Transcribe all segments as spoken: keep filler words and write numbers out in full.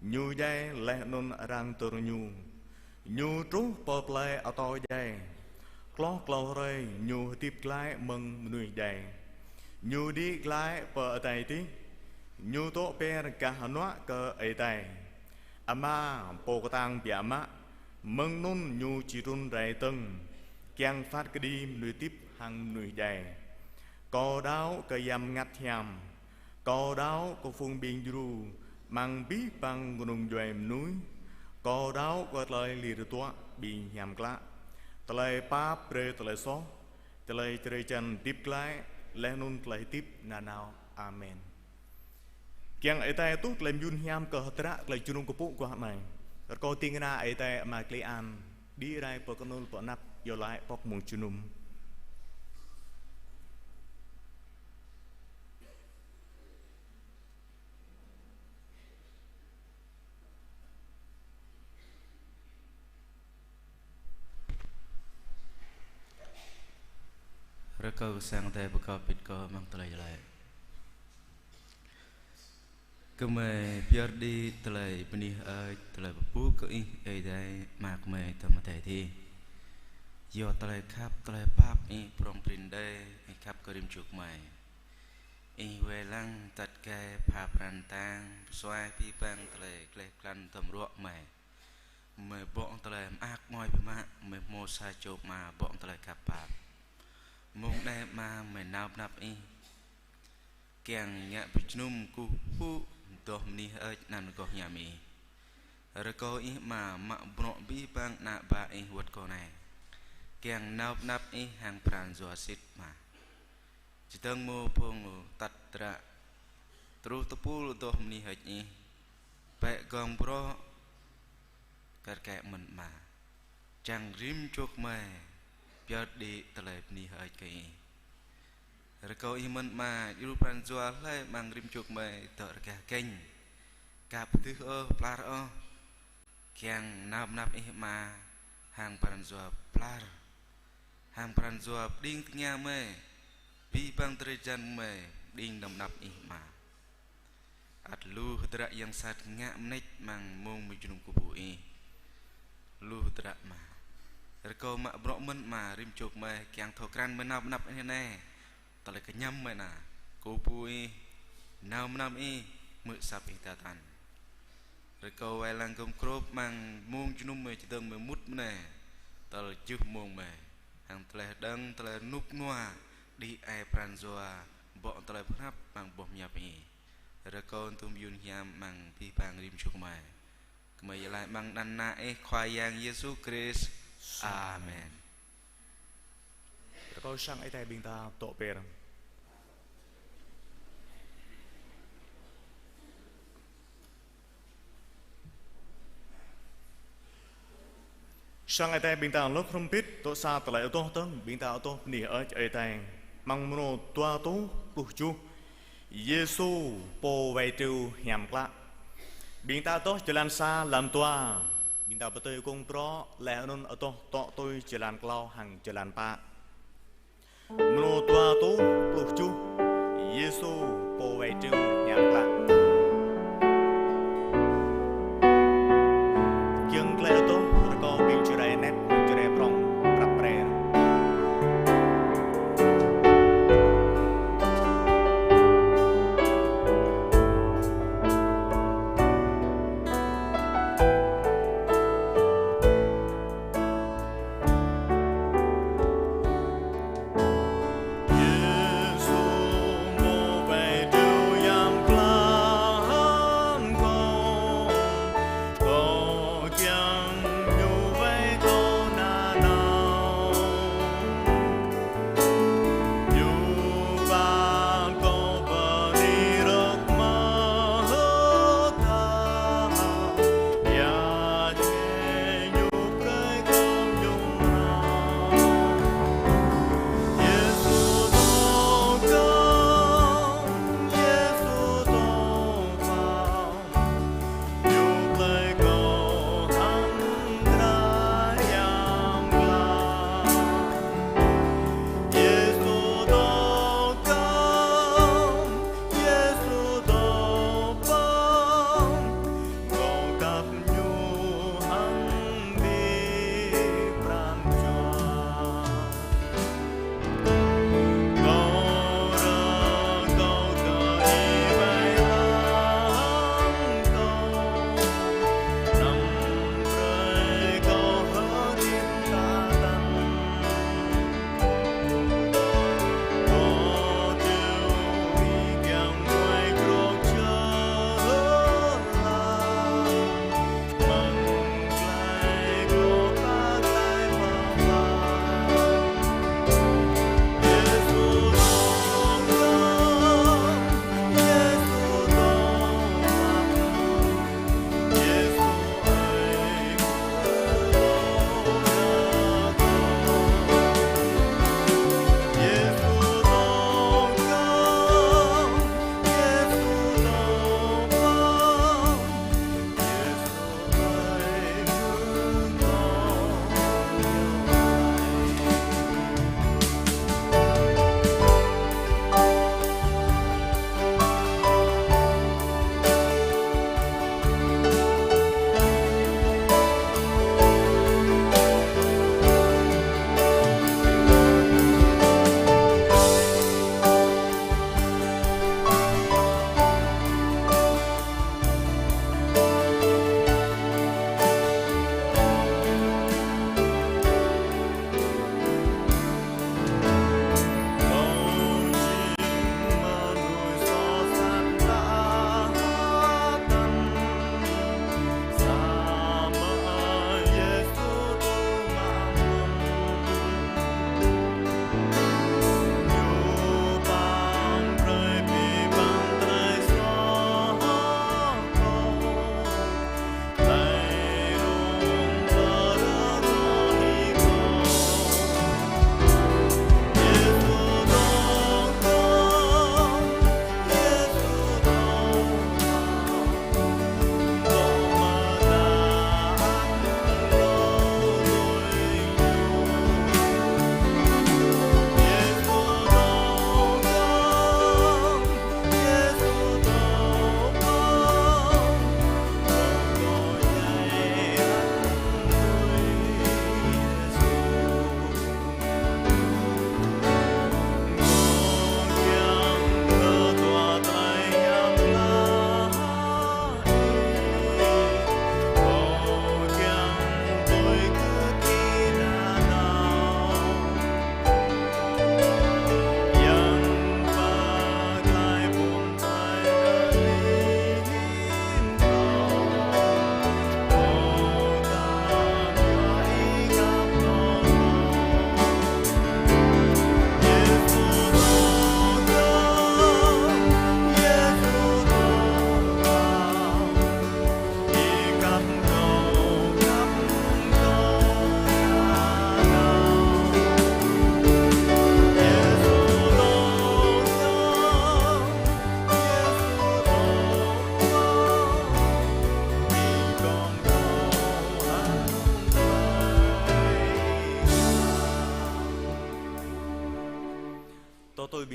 Ñu djai laih anŭn arăng dơr Ñu. Ñu truh pơ plơi atâo djai. Hloh klâo hrơi Ñu hơdip glaĭ mơ̆ng mơnuih djai. Ñu đĭ glaĭ pơ adai adih. Ñu dŏ ber gah hơnuă kơ Ơi Adai. Ama pô kơtang biă mă, mơ̆ng anŭn Ñu či trŭn rai dơ̆ng, kiăng phat kơđi mơnuih hơdip hăng mơnuih djai. Kâo đaŏ kơ Yang Bơngăt Hiam. Kâo đaŏ kơ phung ƀing djru, amăng abih bang kơnung djuai mơnuih. Kâo đaŏ kơ tơlơi lir tuă ƀing hiam klă, tơlơi pap brơi tơlơi soh, tơlơi čơrơjăn hơdip glaĭ, laih anŭn tơlơi hơdip nanao. Amen. Kiăng Ơi Adai tuh tơlơi mơyun hiam kơ hơdră tơlơi jơnum kơkuh guah anai. Rơkâo ding kơna Ơi Adai Ama Klei An đĭ rai pơ kơnŭl pơ anăp, iâu laĭ pŏk mông jơnum. Rơkâo Sang Ơi Adai pơkŏp bĭt kơ amăng tơlơi iâu laĭ. Gơmơi pơyơr đĭ tơlơi bơni hơơč, tơlơi pơpŭ kơ Ih, Ơi Adai Ama gơmơi dŏ amăng adai adih. Yua tơlơi khăp, tơlơi pap Ih prŏng prin đơi, Ih khăp kơ rĭm čô gơmơi. Ih wai lăng tăt gai pha pran tang, pơsuaih abih bang tơlơi gleh glan tơm ruă gơmơi. Gơmơi ƀô̆ tơlơi mơak mơai biă mă, gơmơi hmâo sa čô Ama ƀô̆ tơlơi khăp pap. Mông anai Ama gơmơi nao pơ anăp Ih. Kiăng ngă pơjơnum kơkuh pơpŭ, adoh bơni hơơč anăn rơgoh hiam Ih. Rơkâo Ih Ama mă bruă abih bang ană bă Ih wơ̆t kơ anai. Kiăng nao pơ anăp Ih hăng pran jua sĭt Ama. Čơdơ̆ng mơ̆ phung tăt dră, truh tơpul adoh bơni hơơč Ih, bĕ gơ̆ng bruă kar kaĭ mơ̆n Ama. Čang rĭm čô gơmơi pơyơr đĭ tơlơi bơni hơơč kơ Ih. Rơkâo Ih mơ̆n Ama, djru pran jua hlơi amăng rĭm čô gơmơi dŏ rơgah gĕñ, ka pơtưh ôh, plar ôh. Kiăng nao pơ anăp Ih Ama, hăng pran jua plar, hăng pran jua pơđing tơngia gơmơi, abih bang drơi jăn gơmơi pơđing nao pơ anăp Ih Ama. Ăt lu hơdră yang sat ngă mơneč amăng mông mơjơnum kơkuh pơpŭ Ih. Lu hơdră Ama. Rơkâo mă bruă mơ̆n Ama, rĭm čô gơmơi kiăng thâo krăn gơmơi nao pơ anăp Ih anai. Tơlơi kơñăm gơmơi anai, kơkuh pơpŭ Ih, nao pơ anăp Ih, hmư̆ asăp Ih tơtăn. Rơkâo wai lăng gum grŏp amăng mông jơnum gơmơi čơdơ̆ng gơmơi mŭt mơ̆n anai, tơl jưh mông gơmơi, hăng tơlơi hơđơ̆ng, tơlơi rơnŭk rơnua, đĭ ai pran jua, ƀô̆ tơlơi pơhrăp amăng boh hiăp Ih. Rơkâo tuh mơyun hiam amăng abih bang rĭm čô gơmơi. Gơmơi iâu laĭ amăng anăn Ană Ih Khua Yang Yêsu Krist. Amen. Rơkâo sang Ơi Adai ƀing ta dŏ ber. Sang Ơi Adai ƀing ta lŏk hrŏm hơbĭt, dŏ sa tơlơi adoh dơ̆ng, ƀing ta adoh bơni hơơč Ơi Adai. Amăng mrô dua rơtuh pluh tơjuh. Yêsu pô wai triu hiam klă. Ƀing ta adoh jơlan sa, lăm dua. Ƀing ta pơtui kông prŏ, laih anŭn adoh tŏ tui jơlan klâo hăng jơlan pă. Mrô dua rơtuh pluh tơjuh. Yêsu pô wai triu hiam klă. Giŏng tơlơi adoh, rơkâo ƀing Jrai anet, Jrai prŏng, prăp pre.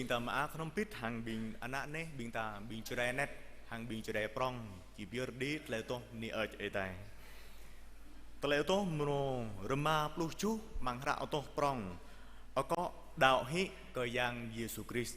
Ƀing ta mơak hrŏm hơbĭt hăng ƀing ană neh, ƀing ta ƀing Jrai anet, hăng ƀing Jrai prong, či pơyơr đĭ tơlơi tuh bơni hơơč Ơi Adai. Tơlơi tuh mrô rơma pluh tơjuh amăng hră tuh prong, akŏ đaŏ hĭ kơ Yang Yêsu Krist.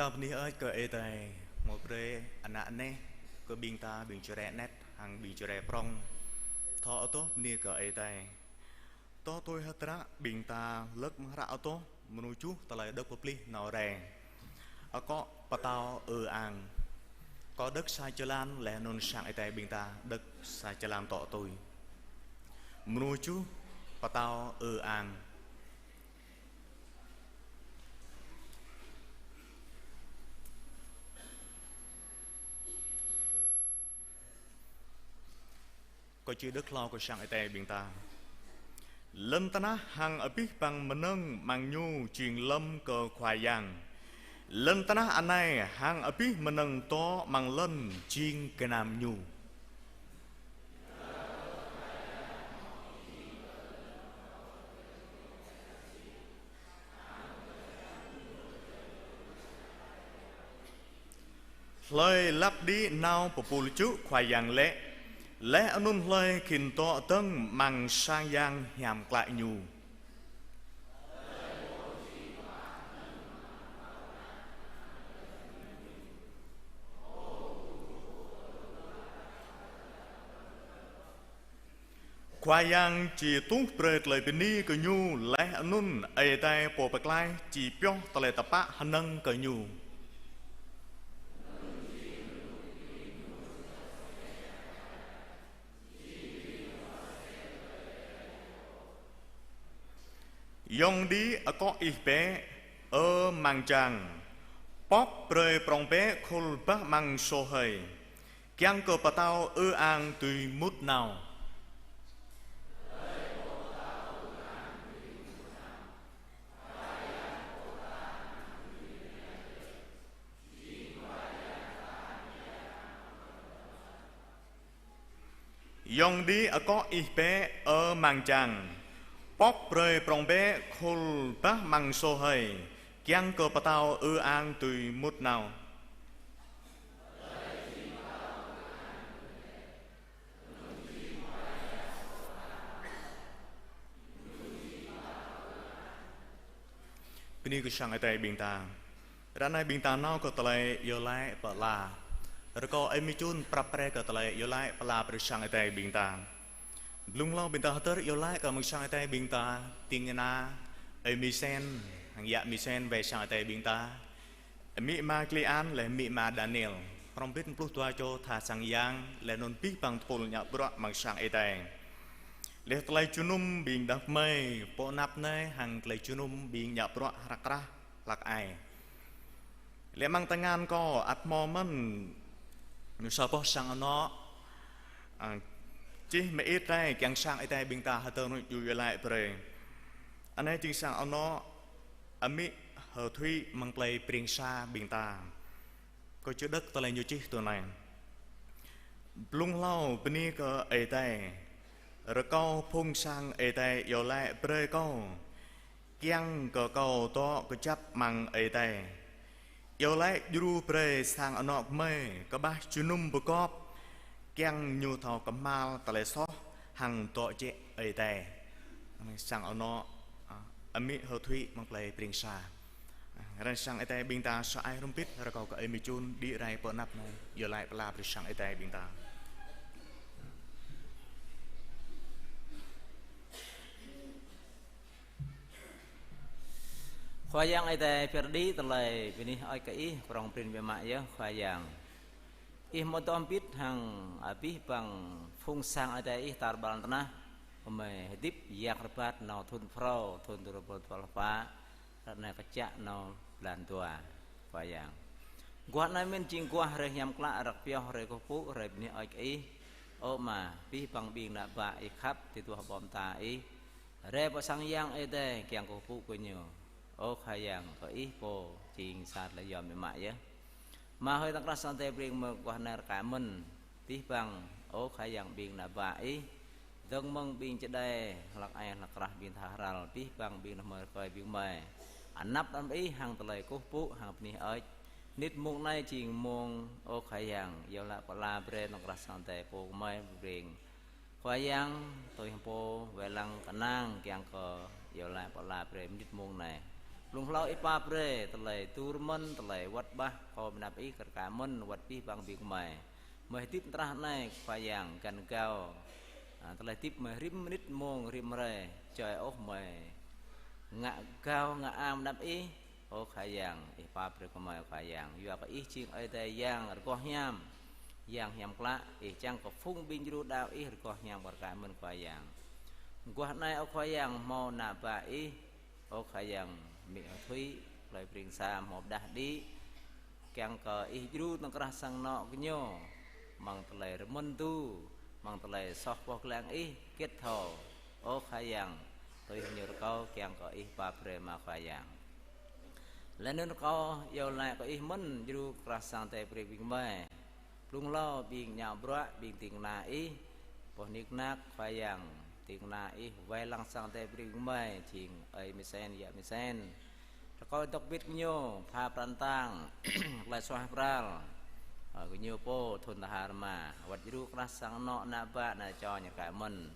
Ta bơni hơơč kơ Ơi Adai, hmâo brơi ană anet kơ ƀing ta, ƀing čơđai anet hăng ƀing čơđai prŏng, thâo adoh bơni kơ Ơi Adai. Tŏ tui hơdră ƀing ta lơ̆k mơ̆ng hră adoh mơnuih tơjuh tơlơi đŏk pơplih nao rai. Akŏ pơtao ư ang. Kâo đŏk sa čơlan laih anŭn sang Ơi Adai ƀing ta đŏk sa čơlan tŏ tui. Mơnuih tơjuh, pơtao ư ang. Kâo či đŏk hlâo kơ sang Ơi Adai ƀing ta. Lŏn tơnah hăng abih bang mơnơ̆ng amăng ñu jing lŏm kơ Khua Yang. Lŏn tơnah anai hăng abih mơnơ̆ng dŏ amăng lŏn jing gơnam ñu. Hlơi lăp đĭ nao pơpŭ čư̆ Khua Yang lĕ, laih anŭn hlơi khĭn dŏ dơ̆ng amăng sang yang hiam klă ñu. Khua Yang či tuh brơi tơlơi bơni kơ ñu, laih anŭn Ơi Adai Pô Pơklaih či pioh tơlơi tơpă hơnơ̆ng kơ ñu. Yŏng đĭ akŏ ih bĕ, ơ amăng jang, pŏk brơi prŏng bĕ khul bah amăng sô hơi, kiăng kơ pơtao ư ang dưi mŭt nao. Yŏng đĭ akŏ ih bĕ, ơ amăng jang, pŏk brơi prŏng bĕ khul bah amăng sô hơi, kiăng kơ pơtao ư ang dưi mŭt nao. Bơni kơ sang Ơi Adai ƀing ta. Ră anai ƀing ta nao kơ tơlơi iâu laĭ pơala. Rơkâo Ơi Mi Čun prăp pre kơ tơlơi iâu laĭ pơala brơi sang Ơi Adai ƀing ta. Blung hlâo ƀing ta hơdơr iâu laĭ kơ mơ̆ng sang Ơi Adai ƀing ta, ding kơna Ơi Mi Sen, hăng yă Mi Sen wai sang Ơi Adai ƀing ta. Amĭ ama Kli An laih amĭ ama Daniel. Hrŏm hơbĭt pluh dua čô tha sang yang, laih anŭn abih bang tơpul ngă bruă amăng sang Ơi Adai. Laih tơlơi jơnum ƀing đah kơmơi pơ anăp anai hăng tơlơi jơnum ƀing ngă bruă hrăk rah hlăk ai. Laih amăng tơngan kâo ăt hmâo mơ̆n ñu sa boh sang anŏ, a, čih mơit rai kiăng sang Ơi Adai ƀing ta hơdơr ñu iâu laĭ brơi. Anai jing sang anŏ amĭ Hơ Thuy amăng plei Pring Sa ƀing ta. Kâo či đŏk tơlơi ñu čih tui anai. Blung hlâo bơni kơ Ơi Adai. Rơkâo phung sang Ơi Adai iâu laĭ brơi kâo, kiăng kơ kâo dŏ kơjăp amăng Ơi Adai. Iâu laĭ djru brơi sang anŏ kơmơi kơƀah jơnum pơgop, kiăng ñu thâo kơhma̱l tơlơi soh hăng dŏ jĕ Ơi Adai. Sang anŏ, a, amĭ Hơ Thuy amăng plei Pring Sa. A, ră anai sang Ơi Adai ƀing ta sa ai hrŏm hơbĭt, rơkâo kơ Ơi Mi Čun đĭ rai pơ anăp anai, iâu laĭ pơala brơi sang Ơi Adai ƀing ta. Khua Yang Ơi Adai, pơyơr đĭ tơlơi bơni hơơč kơ Ih, prŏng prin biă mă yơh Khua Yang. Ih hmâo dŏ hơbĭt hăng abih bang phung sang Ơi Adai Ih tar ƀar lŏn tơnah, gơmơi hơdip yak rơbat nao thun phrâo, thun dua rơbâo dua pluh pă, ră anai kơčă nao blan dua, Khua Yang. Guah anai mơ̆n jing guah hrơi hiam klă, răk pioh hrơi kơkuh pơpŭ, hrơi bơni hơơč kơ Ih. Ơ Ama, abih bang ƀing ană bă Ih khăp, tơduah ƀô̆ mơta Ih. Rai pơ sang yang Ơi Adai kiăng kơkuh pơpŭ kơ ñu. Ơ Khua Yang, kơ Ih pô jing sa tơlơi yom biă mă yơh. Ama hơi, tơ̆ng krah sang Ơi Adai pring mơ̆ng guah anai rơka mơ̆n. Abih bang, ơ Khua Yang, ƀing ană bă Ih, dơ̆ng mơ̆ng ƀing čơđai hlăk ai hlăk rah, ƀing tha hral, abih bang ƀing ană mơi rơkơi ƀing gơmơi. Anăp anăn Ih hăng tơlơi kơkuh pơpŭ, hăng bơni hơơč. Nĭt mông anai jing mông, ơ Khua Yang, iâu laĭ pơala brơi tơ̆ng krah sang Ơi Adai pô gơmơi pring. Khua Yang, tui hăng pô wai lăng kơnang kiăng kơ iâu laĭ pơala brơi mơnit mông anai. Blung hlâo Ih pap brơi tơlơi tur mơ̆n, tơlơi wơ̆t ƀah kơ anăp Ih kar kaĭ mơ̆n, wơ̆t abih bang ƀing gơmơi. Gơmơi hơdip tơdah anai Khua Yang găn gao. A, tơlơi hơdip gơmơi rĭm mơnit mông rĭm hrơi, čoi ôh gơmơi ngă gao ngă am anăp Ih. Ơ Khua Yang, Ih pap brơi kơ gơmơi Khua Yang. Yua kơ Ih jing Ơi Adai Yang rơgoh hiam, Yang hiam klă, Ih čang kơ phung ƀing djru đaŏ Ih rơgoh hiam kar kaĭ mơ̆n Khua Yang. Mơguah anai ơ Khua Yang hmâo ană bă Ih, ơ Khua Yang, amĭ Thui, plơi Pring Sa hmâo pơđah đĭ, kiăng kơ Ih djru tơkrah sang anŏ gơñu, mơ̆ng tơlơi rơmơ̆n tŭ, mơ̆ng tơlơi soh boh glang Ih, hơget thâo, ơ Khua Yang, tui gơñu rơkâo kiăng kơ Ih pap brơi mă Khua Yang. Laih anŭn rơkâo iâu laĭ kơ Ih mơ̆n djru krah sang Adai brơi ƀing gơmơi. Blung hlâo ƀing ngă bruă, ƀing ding kơna Ih, boh nik nak Khua Yang, ding kơna Ih wai lăng sang Adai brơi ƀing gơmơi, jing ơi Misen, yă Misen. Rơkâo dŏ bĭt gơñu, pha pran tang, tơlơi suaih pral, ơ, gơñu pô thŭn tơhar rơma, wơ̆t djru krah sang anŏ ană bă ană čô ñu kar kaĭ mơ̆n.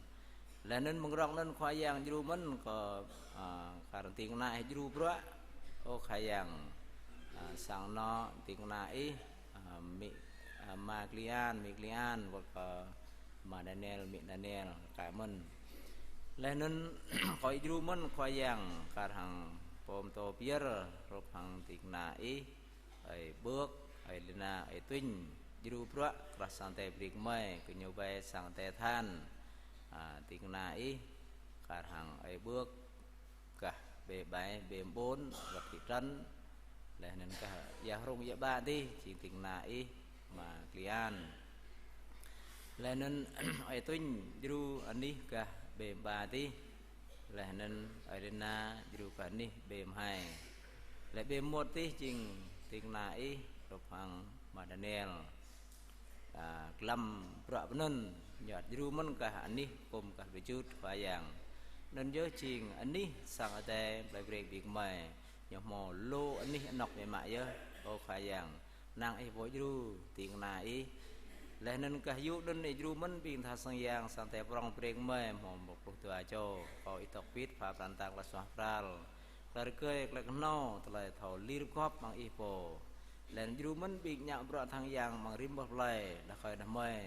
Laih anŭn mơ̆ng rŏng anŭn Khua Yang djru mơ̆n kơ, a, kar ding kơna Ih djru bruă. Ơ Khua Yang, a, sang anŏ ding kơna Ih, a, amĭ, a, ama Klian, amĭ Klian, wơ̆t kơ ama Daniel, amĭ Daniel, kar kaĭ mơ̆n. Laih anŭn kơ Ih djru mơ̆n Khua Yang, kar hăng pô pơtô pơyơr, hrup hăng ding kơna Ih, ơi Bưk, ơi Lina, ơi Tuñ, djru bruă, krah sang Adai brơi gơmơi, gơñu wai sang Adai than. A, ding kơna Ih, kar hăng ơi Bưk, gah ƀe ƀai, ƀe ƀôn, wơ̆t thị trấn, laih anŭn gah ia hrung ia ƀă dih, jing ding kơna Ih, ama Klian. Laih anŭn ơi Tuñ djru anih gah ƀe ƀă dih, laih anŭn ơi Lina djru gah anih ƀe mơhai. Laih ƀe mơmŏt dih jing ding kơna Ih, hrup hăng ama Daniel. A, glăm bruă pơ anŭn, ñu ăt djru mơ̆n gah anih, kŭm gah pơjŭt Khua Yang. Anŭn yơh jing anih sang Adai plơi Breng ƀing gơmơi. Ñu hmâo lu anih anŏk biă mă yơh, ơ Khua Yang. Năng Ih pô djru, ding kơna Ih. Laih anŭn gah yŭ anŭn Ih djru mơ̆n ƀing tha sang yang sang Adai prŏng Breng gơmơi, hmâo pluh dua čô. Kâo Ih dŏ bĭt, pha pran tang tơlơi suaih pral, tơlơi rơgơi, tơlơi kơhnâo, tơlơi thâo lir gŏp amăng Ih pô. Laih anŭn djru mơ̆n ƀing ngă bruă thăng yang amăng rĭm boh plơi, đah rơkơi đah rơmơi.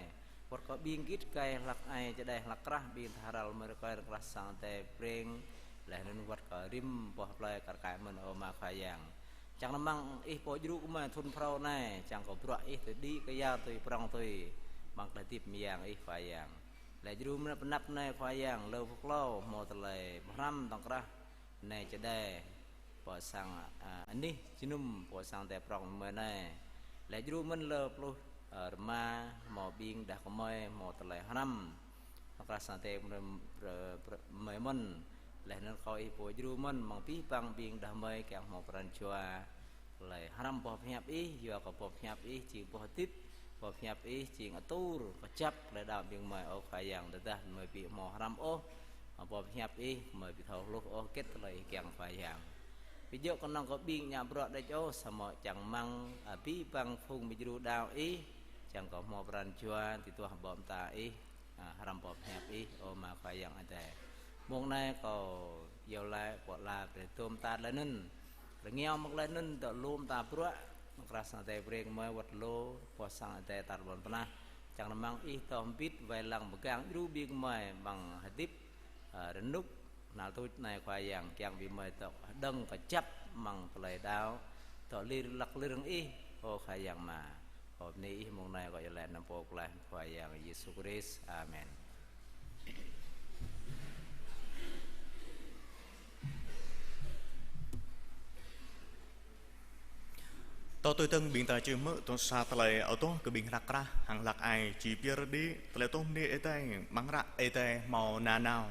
Wơ̆t kơ ƀing git gai hlăk ai čơđai hlăk krah, ƀing tha ral mơi rơkơi krah sang Adai Breng. Laih anŭn wơ̆t kơ rĭm boh plơi kar kaĭ mơ̆n ơ Ama Khua Yang. Čang rơmang Ih pô djru gơmơi thŭn phrâo anai, čang kơ bruă Ih tơđĭ kơyar tui prŏng tui, amăng tơlơi hơdip mơyang Ih Khua Yang. Laih djru mơ̆n pơ anăp anai Khua Yang, lơ pơklâo hmâo tơlơi pơhrăm tŏng krah, anai čơđai, pơ sang, a, anih jơnum, pơ sang Adai prŏng gơmơi anai. Laih djru mơ̆n lơ pluh, a, rơma, hmâo ƀing đah kơmơi, hmâo tơlơi hrăm. Tŏng krah sang Adai gơmơi, gơmơi mơ̆n. Laih anŭn kâo Ih pô djru mơ̆n, amăng abih bang ƀing đah kơmơi kiăng hmâo pran jua tơlơi hrăm boh pơhiăp Ih, yua kơ boh pơhiăp Ih jing boh hơdip, boh pơhiăp Ih jing atur, kơjăp tơlơi đaŏ ƀing gơmơi ơ Khua Yang, tơdah gơmơi ƀu hmâo hrăm ôh boh pơhiăp Ih, gơmơi ƀu thâo hluh ôh hơget tơlơi Ih kiăng Khua Yang. Ƀu djơ̆ kơnơ̆ng kơ ƀing ngă bruă đôč ôh, samơ̆ čang rơmang abih bang phung ƀing djru đaŏ Ih, čang kơ hmâo pran jua tui duah ƀô̆ mơta Ih, a, hrăm boh pơhiăp Ih, ơ Ama Khua Yang Adai. Mông anai kâo iâu laĭ pô la brơi dôm tat laih anŭn. Rơngiao mơ̆ng laih anŭn dŏ lŏm ta bruă, mơ̆ng krah sang Adai Breng gơmơi wơ̆t lu, pơ sang Adai tar ƀôn pơnah. Čang rơmang Ih dŏ hơbĭt wai lăng pơgang djru ƀing gơmơi amăng hơdip, a, rơnŭk, hnal tuč anai Khua Yang, kiăng ƀing gơmơi dŏ hơđơ̆ng kơjăp amăng tơlơi đaŏ, dŏ lir hlăk lir hăng Ih, ơ Khua Yang Ama. Kâo bơni Ih mông anai kâo iâu laĭ anăn Pô Pơklaih Khua Yang Yêsu Krist. Amen. Tơ tui dơ̆ng ƀing ta či hmư̆ tui sa tơlơi adoh kơ ƀing hlăk krah hăng hlăk ai či pơyơr đĭ tơlơi adoh bơni Ơi Adai amăng hră Ơi Adai hmâo nanao.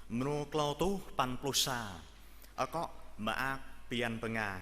Mrô klâo rơtuh păn pluh sa. Akŏ mơak bơyan bơnga.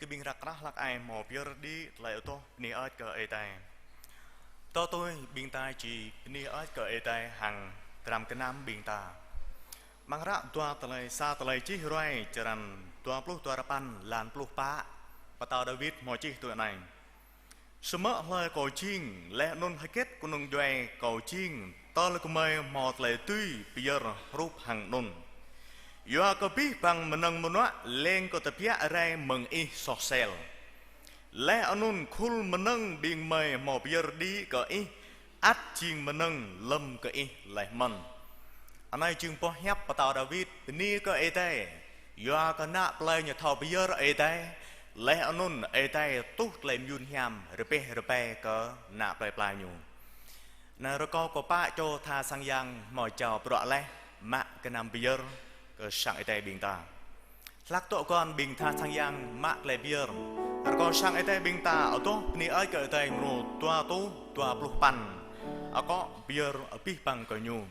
Kơ ƀing răk krah hlăk ai hmâo pơyơr đĭ tơlơi adoh bơni hơơč kơ Ơi Adai. Tơdơi tui ƀing ta či bơni hơơč kơ Ơi Adai hăng dram gơnam ƀing ta. Amăng hră dua tơlơi, sa Tơlơi Čih Ruai črăn dua pluh dua rơpăn, lan pluh pă, pơtao Dawid hmâo čih tui anai: Samơ̆ hlơi kâo jing, laih anŭn hơget kơnung djuai kâo jing, tơl gơmơi hmâo tơlơi dưi pơyơr hrup hăng anŭn? Yua kơ abih bang mơnơ̆ng mơnuă leng kơ tơbiă rai mơ̆ng ih soh sel. Laih anŭn khul mơnơ̆ng ƀing gơmơi hmâo pơyơr đĭ kơ ih, ăt jing mơnơ̆ng lơ̆m kơ ih laih mơ̆n. Anai jing boh hiăp pơtao Dawid bơni kơ Ơi Adai, yua kơ ană plơi ñu thâo pơyơr Ơi Adai, laih anŭn Ơi Adai tuh tơlơi mơyun hiam rơbeh rơbai kơ ană plơi pla ñu. Anai rơkâo kơ pă čô tha sang yang hmâo jao bruă laih mă gơnam pơyơr kơ sang Ơi Adai ƀing ta. Hlăk dŏ kŏn ƀing tha sang yang mă tơlơi pơyơr, rơkâo sang Ơi Adai ƀing ta adoh bơni hơơč kơ Ơi Adai mrô dua rơtuh dua pluh păn, akŏ pơyơr abih bang kơ ñu.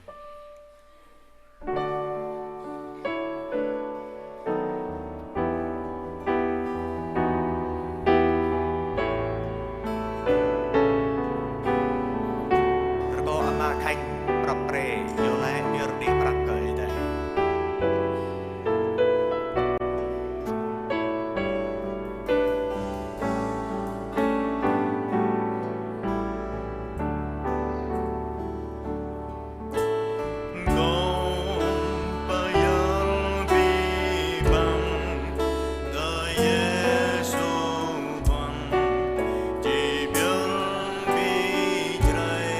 Rơkâo Ama Khanh prăp pre, iâu laĭ pơyơr đĭ prăk kơ Ơi Adai. Kông pơyơr abih bang kơ Yêsu pơ̆n, či pơyơr abih drơi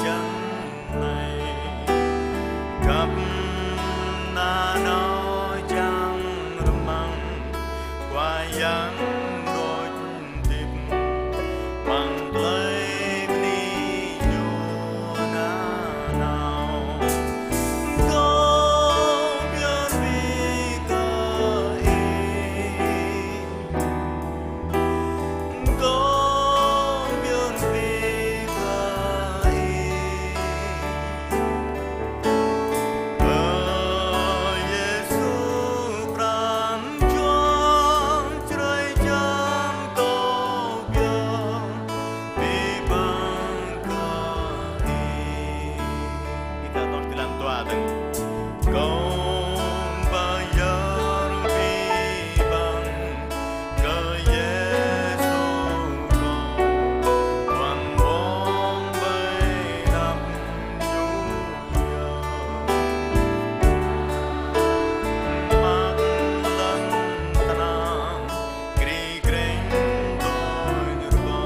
jăn anai. Khăp nanao čang rơmang, Khua Yang đôč hơdip, amăng tơlơi bơni ñu nanao. Kông pơyơr abih kơ Ih. Kông pơyơr abih kơ Ih. Ơ Yêsu pran jua, drơi jăn kâo pơyơr abih bang kơ Ih. Ih ta tŏ tơlơi dua dơ̆ng. Kông pơyơr abih bang kơ Yêsu kâo, tuan mơ̆ng ƀơi anăp Ñu yơh. Mă lŏn tơnah gri greng tui rơbâo,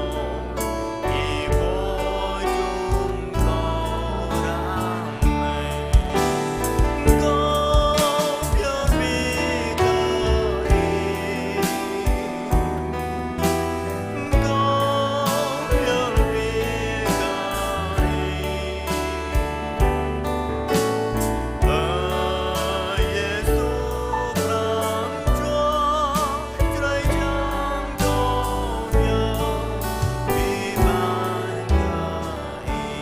Ih pô jum kâo ră anai. Kông pơyơr abih kơ Ih. Kông pơyơr abih kơ Ih. Ơ Yêsu pran jua, drơi jăn kâo pơyơr abih bang kơ Ih.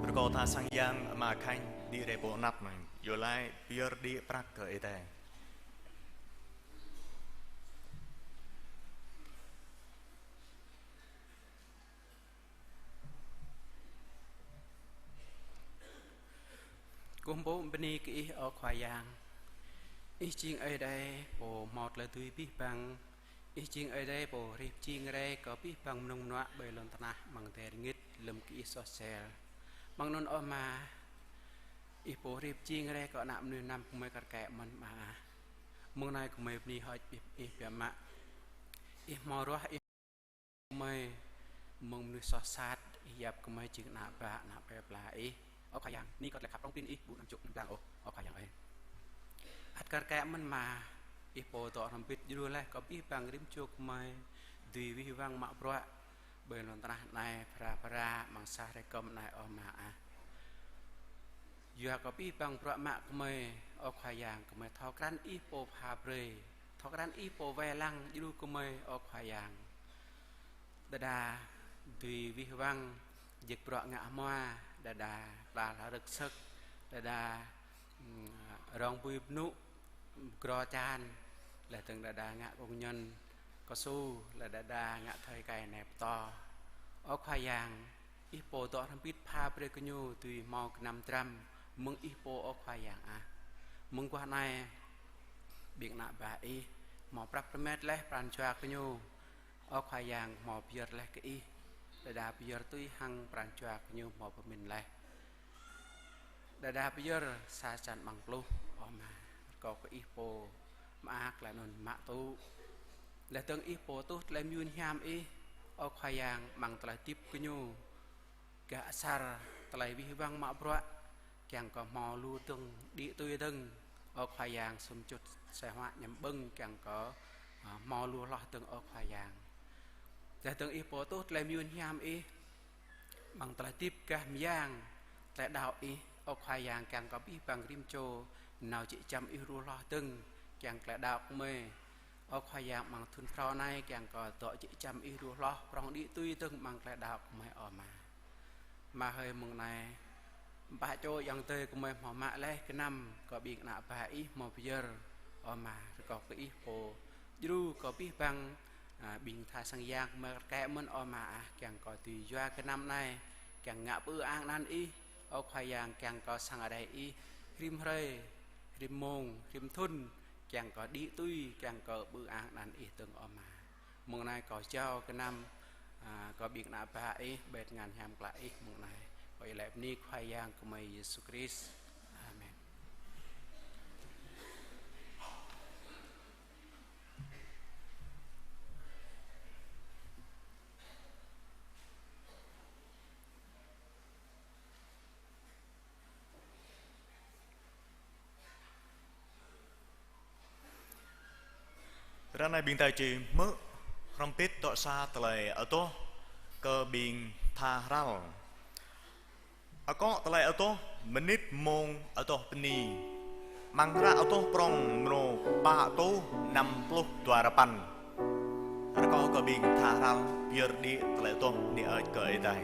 Rơkâo tha sang yang Ama Khanh đĭ rai pơ anăp anai, iâu laĭ pơyơr đĭ prăk kơ Ơi Adai. Kơkuh pơpŭ bơni kơ Ih, ơ Khua Yang. Ih jing Ơi Adai pô hmâo tơlơi dưi abih bang. Ih jing Ơi Adai pô hrih pơjing rai kơ abih bang mơnơ̆ng mơnuă ƀơi lŏn tơnah amăng adai rơngit lơ̆m kơ Ih soh sel. Amăng anŭn ơ Ama, Ih pô hrih pơjing rai kơ ană mơnuih anăm gơmơi kar kaĭ mơ̆n Ama. Mơ̆ng anai gơmơi bơni hơơč Ih biă mă. Ih hmâo ruah Ih gơmơi mơ̆ng mơnuih soh sat, Ih yap gơmơi jing ană bă, ană plơi pla Ih. Ơ Khua Yang, bơni kơ tơlơi khăp prŏng prin Ih ƀu anăm čŭk anăm blang ôh, ơ Khua Yang ơi. Ăt kar kaĭ mơ̆n Ama, Ih pô dŏ hrŏm hơbĭt djru laih kơ abih bang rĭm čô gơmơi dưi wih wăng mă bruă ƀơi lŏn tơnah anai, phara phara amăng sa hrơi kơm anai ơ Ama ah. Yua kơ abih bang bruă mă gơmơi, ơ Khua Yang, gơmơi thâo krăn Ih pô pha brơi, thâo krăn Ih pô wai lăng djru gơmơi, ơ Khua Yang. Đơđa dưi wih wăng, jik bruă ngă hmua, đơđa pla hla rơ̆k sơ̆k, đơđa, ừm, rong bui bơnŭ, gro čan, Laih dơ̆ng đơđa ngă kông ñăn kơsu, laih đơđa ngă thơi kai anai pơtô. Ơ Khua Yang, Ih pô dŏ hrŏm hơbĭt pha brơi kơ ñu dưi hmâo gơnam dram mơ̆ng Ih pô, ơ Khua Yang ah. Mơguah anai, ƀing ană bă Ih hmâo prăp rơmet laih pran jua kơ ñu. Ơ Khua Yang, hmâo pơyơr laih kơ Ih. Đơđa pơyơr tui hăng pran jua kơ ñu hmâo pơmĭn laih. Đơđa pơyơr sa črăn amăng pluh, ơ Ama, rơkâo kơ Ih pô mơak laih anŭn mă tŭ. Laih dơ̆ng Ih pô tuh tơlơi mơyun hiam Ih, ơ Khua Yang, amăng tơlơi hơdip kơ ñu. Gah asar tơlơi wih wăng mă bruă, kiăng kơ hmâo lu dơ̆ng đĭ tui dơ̆ng, ơ Khua Yang, sum čut asơi huă añăm ƀơ̆ng, kiăng kơ, a, hmâo lu hloh dơ̆ng, ơ Khua Yang. Laih dơ̆ng Ih pô tuh tơlơi mơyun hiam Ih, amăng tơlơi hơdip gah mơyang tơlơi đaŏ Ih, ơ Khua Yang, kiăng kơ abih bang rĭm čô nao jĕ jăm Ih lu hloh dơ̆ng, kiăng tơlơi đaŏ gơmơi, ơ Khua Yang, amăng thŭn phrâo anai, kiăng kơ dŏ jĕ jăm Ih lu hloh, prŏng đĭ tui dơ̆ng amăng tơlơi đaŏ gơmơi, ơ Ama. Ama hơi, mơ̆ng anai, ƀă čô ayŏng adơi gơmơi hmâo mă laih gơnam kơ ƀing ană bă Ih hmâo pơyơr, ơ Ama, rơkâo kơ Ih pô djru kơ abih bang, a, ƀing tha sang yang gơmơi rơkơi mơ̆n, ơ Ama ah, kiăng kơ dưi yua gơnam anai, kiăng ngă pơư ang anăn Ih, ơ Khua Yang, kiăng kơ sang Ơi Adai Ih, rĭm hrơi, rĭm mông, rĭm thŭn, kiăng kơ đĭ tui, kiăng kơ pơư ang anăn Ih dơ̆ng, ơ Ama. Mơ̆ng anai kâo jao gơnam, a, kơ ƀing ană bă Ih, ƀơi tơngan hiam klă Ih mơ̆ng anai. Kâo iâu laĭ bơni Khua Yang gơmơi Yêsu Krist. Amen. Ră anai ƀing ta či hmư̆ hrŏm hơbĭt dŏ sa tơlơi adoh kơ ƀing tha hrăl. Akŏ tơlơi adoh mơnit mông adoh bơni. Amăng hră adoh prŏng mrô pă rơtuh năm pluh dua rơpăn. Rơkâo kơ ƀing tha hrăl pơyơr đĭ tơlơi adoh bơni hơơč kơ Ơi Adai.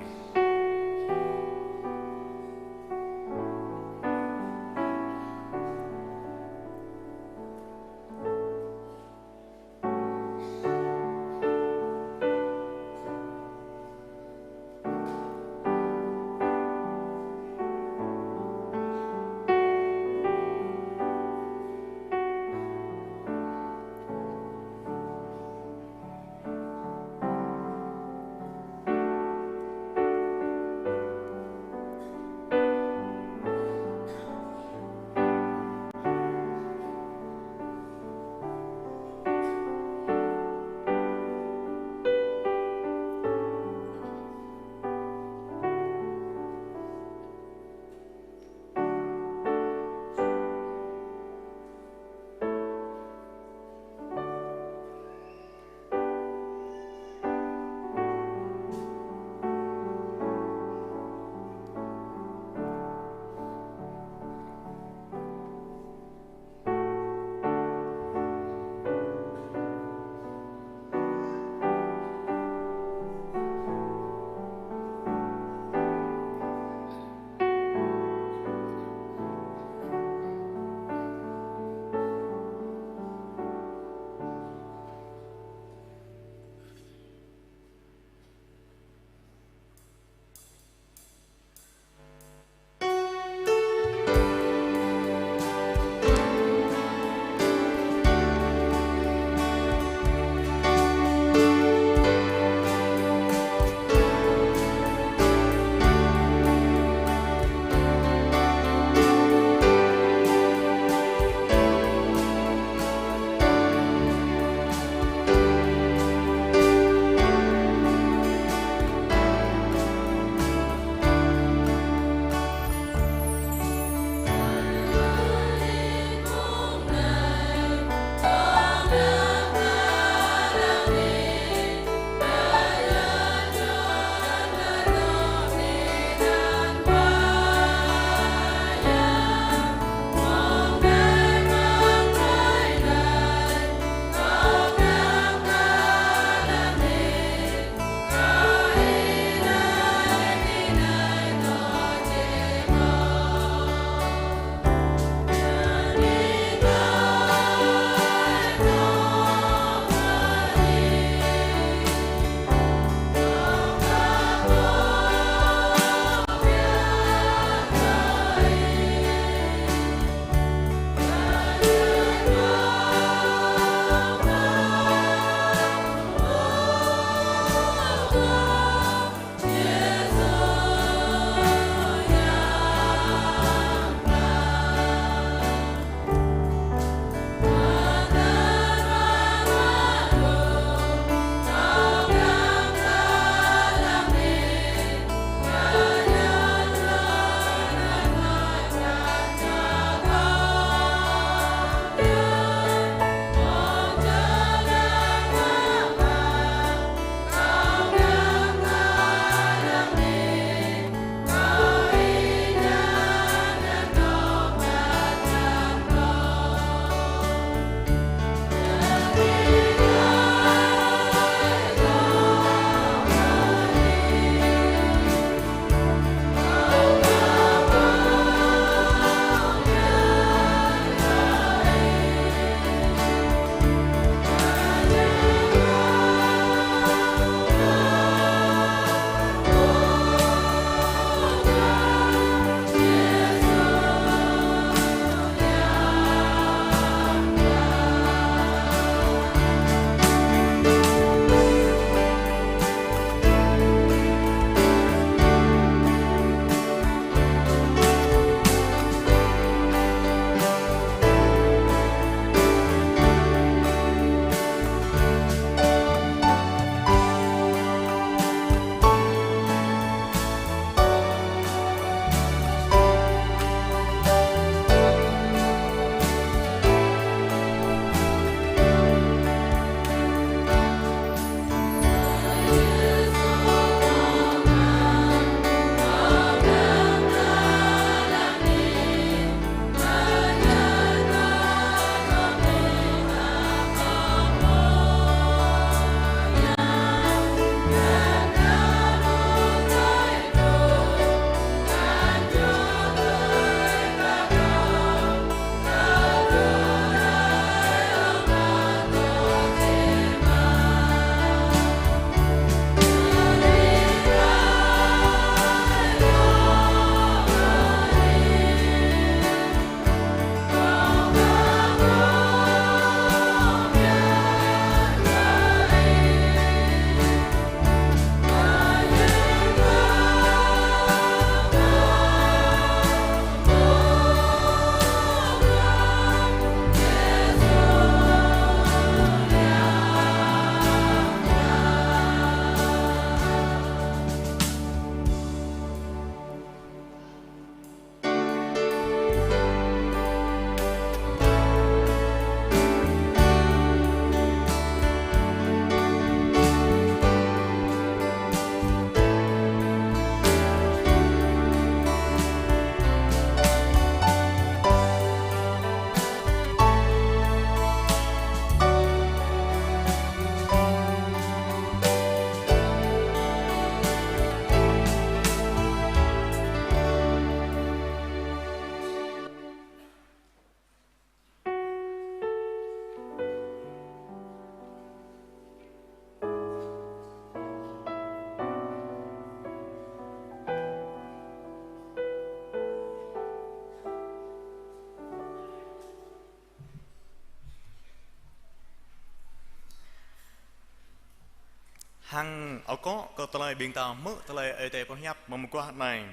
Hăng akŏ kơ tơlơi ƀing ta hmư̆ tơlơi Ơi Adai pơhiăp mơguah anai.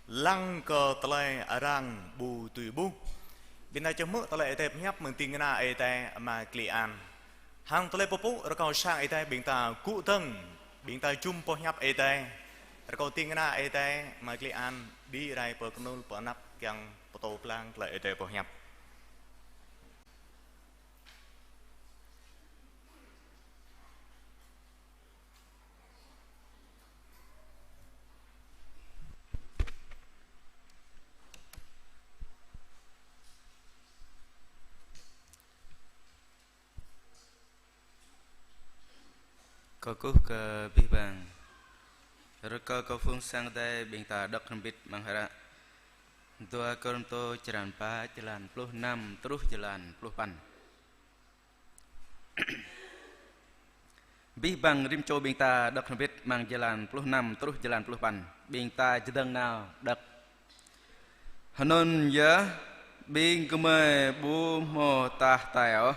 Lăng kơ tơlơi arăng ƀu dưi ƀuh. Ƀing ta či hmư̆ tơlơi Ơi Adai pơhiăp mơ̆ng ding kơna Ơi Adai Ama Klei An. Hăng tơlơi pơpŭ rơkâo sang Ơi Adai ƀing ta gŭ dơ̆ng, ƀing ta jum pơhiăp Ơi Adai. Rơkâo ding kơna Ơi Adai Ama Klei An đĭ rai pơ kơnŭl pơ anăp kiăng pơtô pơblang tơlơi Ơi Adai pơhiăp. Kơkuh kơ abih bang. Rơkâo kơ phung sang Ơi Adai ƀing ta đŏk hrŏm hơbĭt amăng hră dua Kôrintô črăn pă, jơlan pluh năm truh jơlan pluh păn. Abih bang rĭm čô ƀing ta đŏk hrŏm hơbĭt amăng jơlan pluh năm truh jơlan pluh păn. Ƀing ta čơdơ̆ng nao đŏk. Hơnŭn yơh, ƀing gơmơi ƀu hmâo tah hơtai ôh.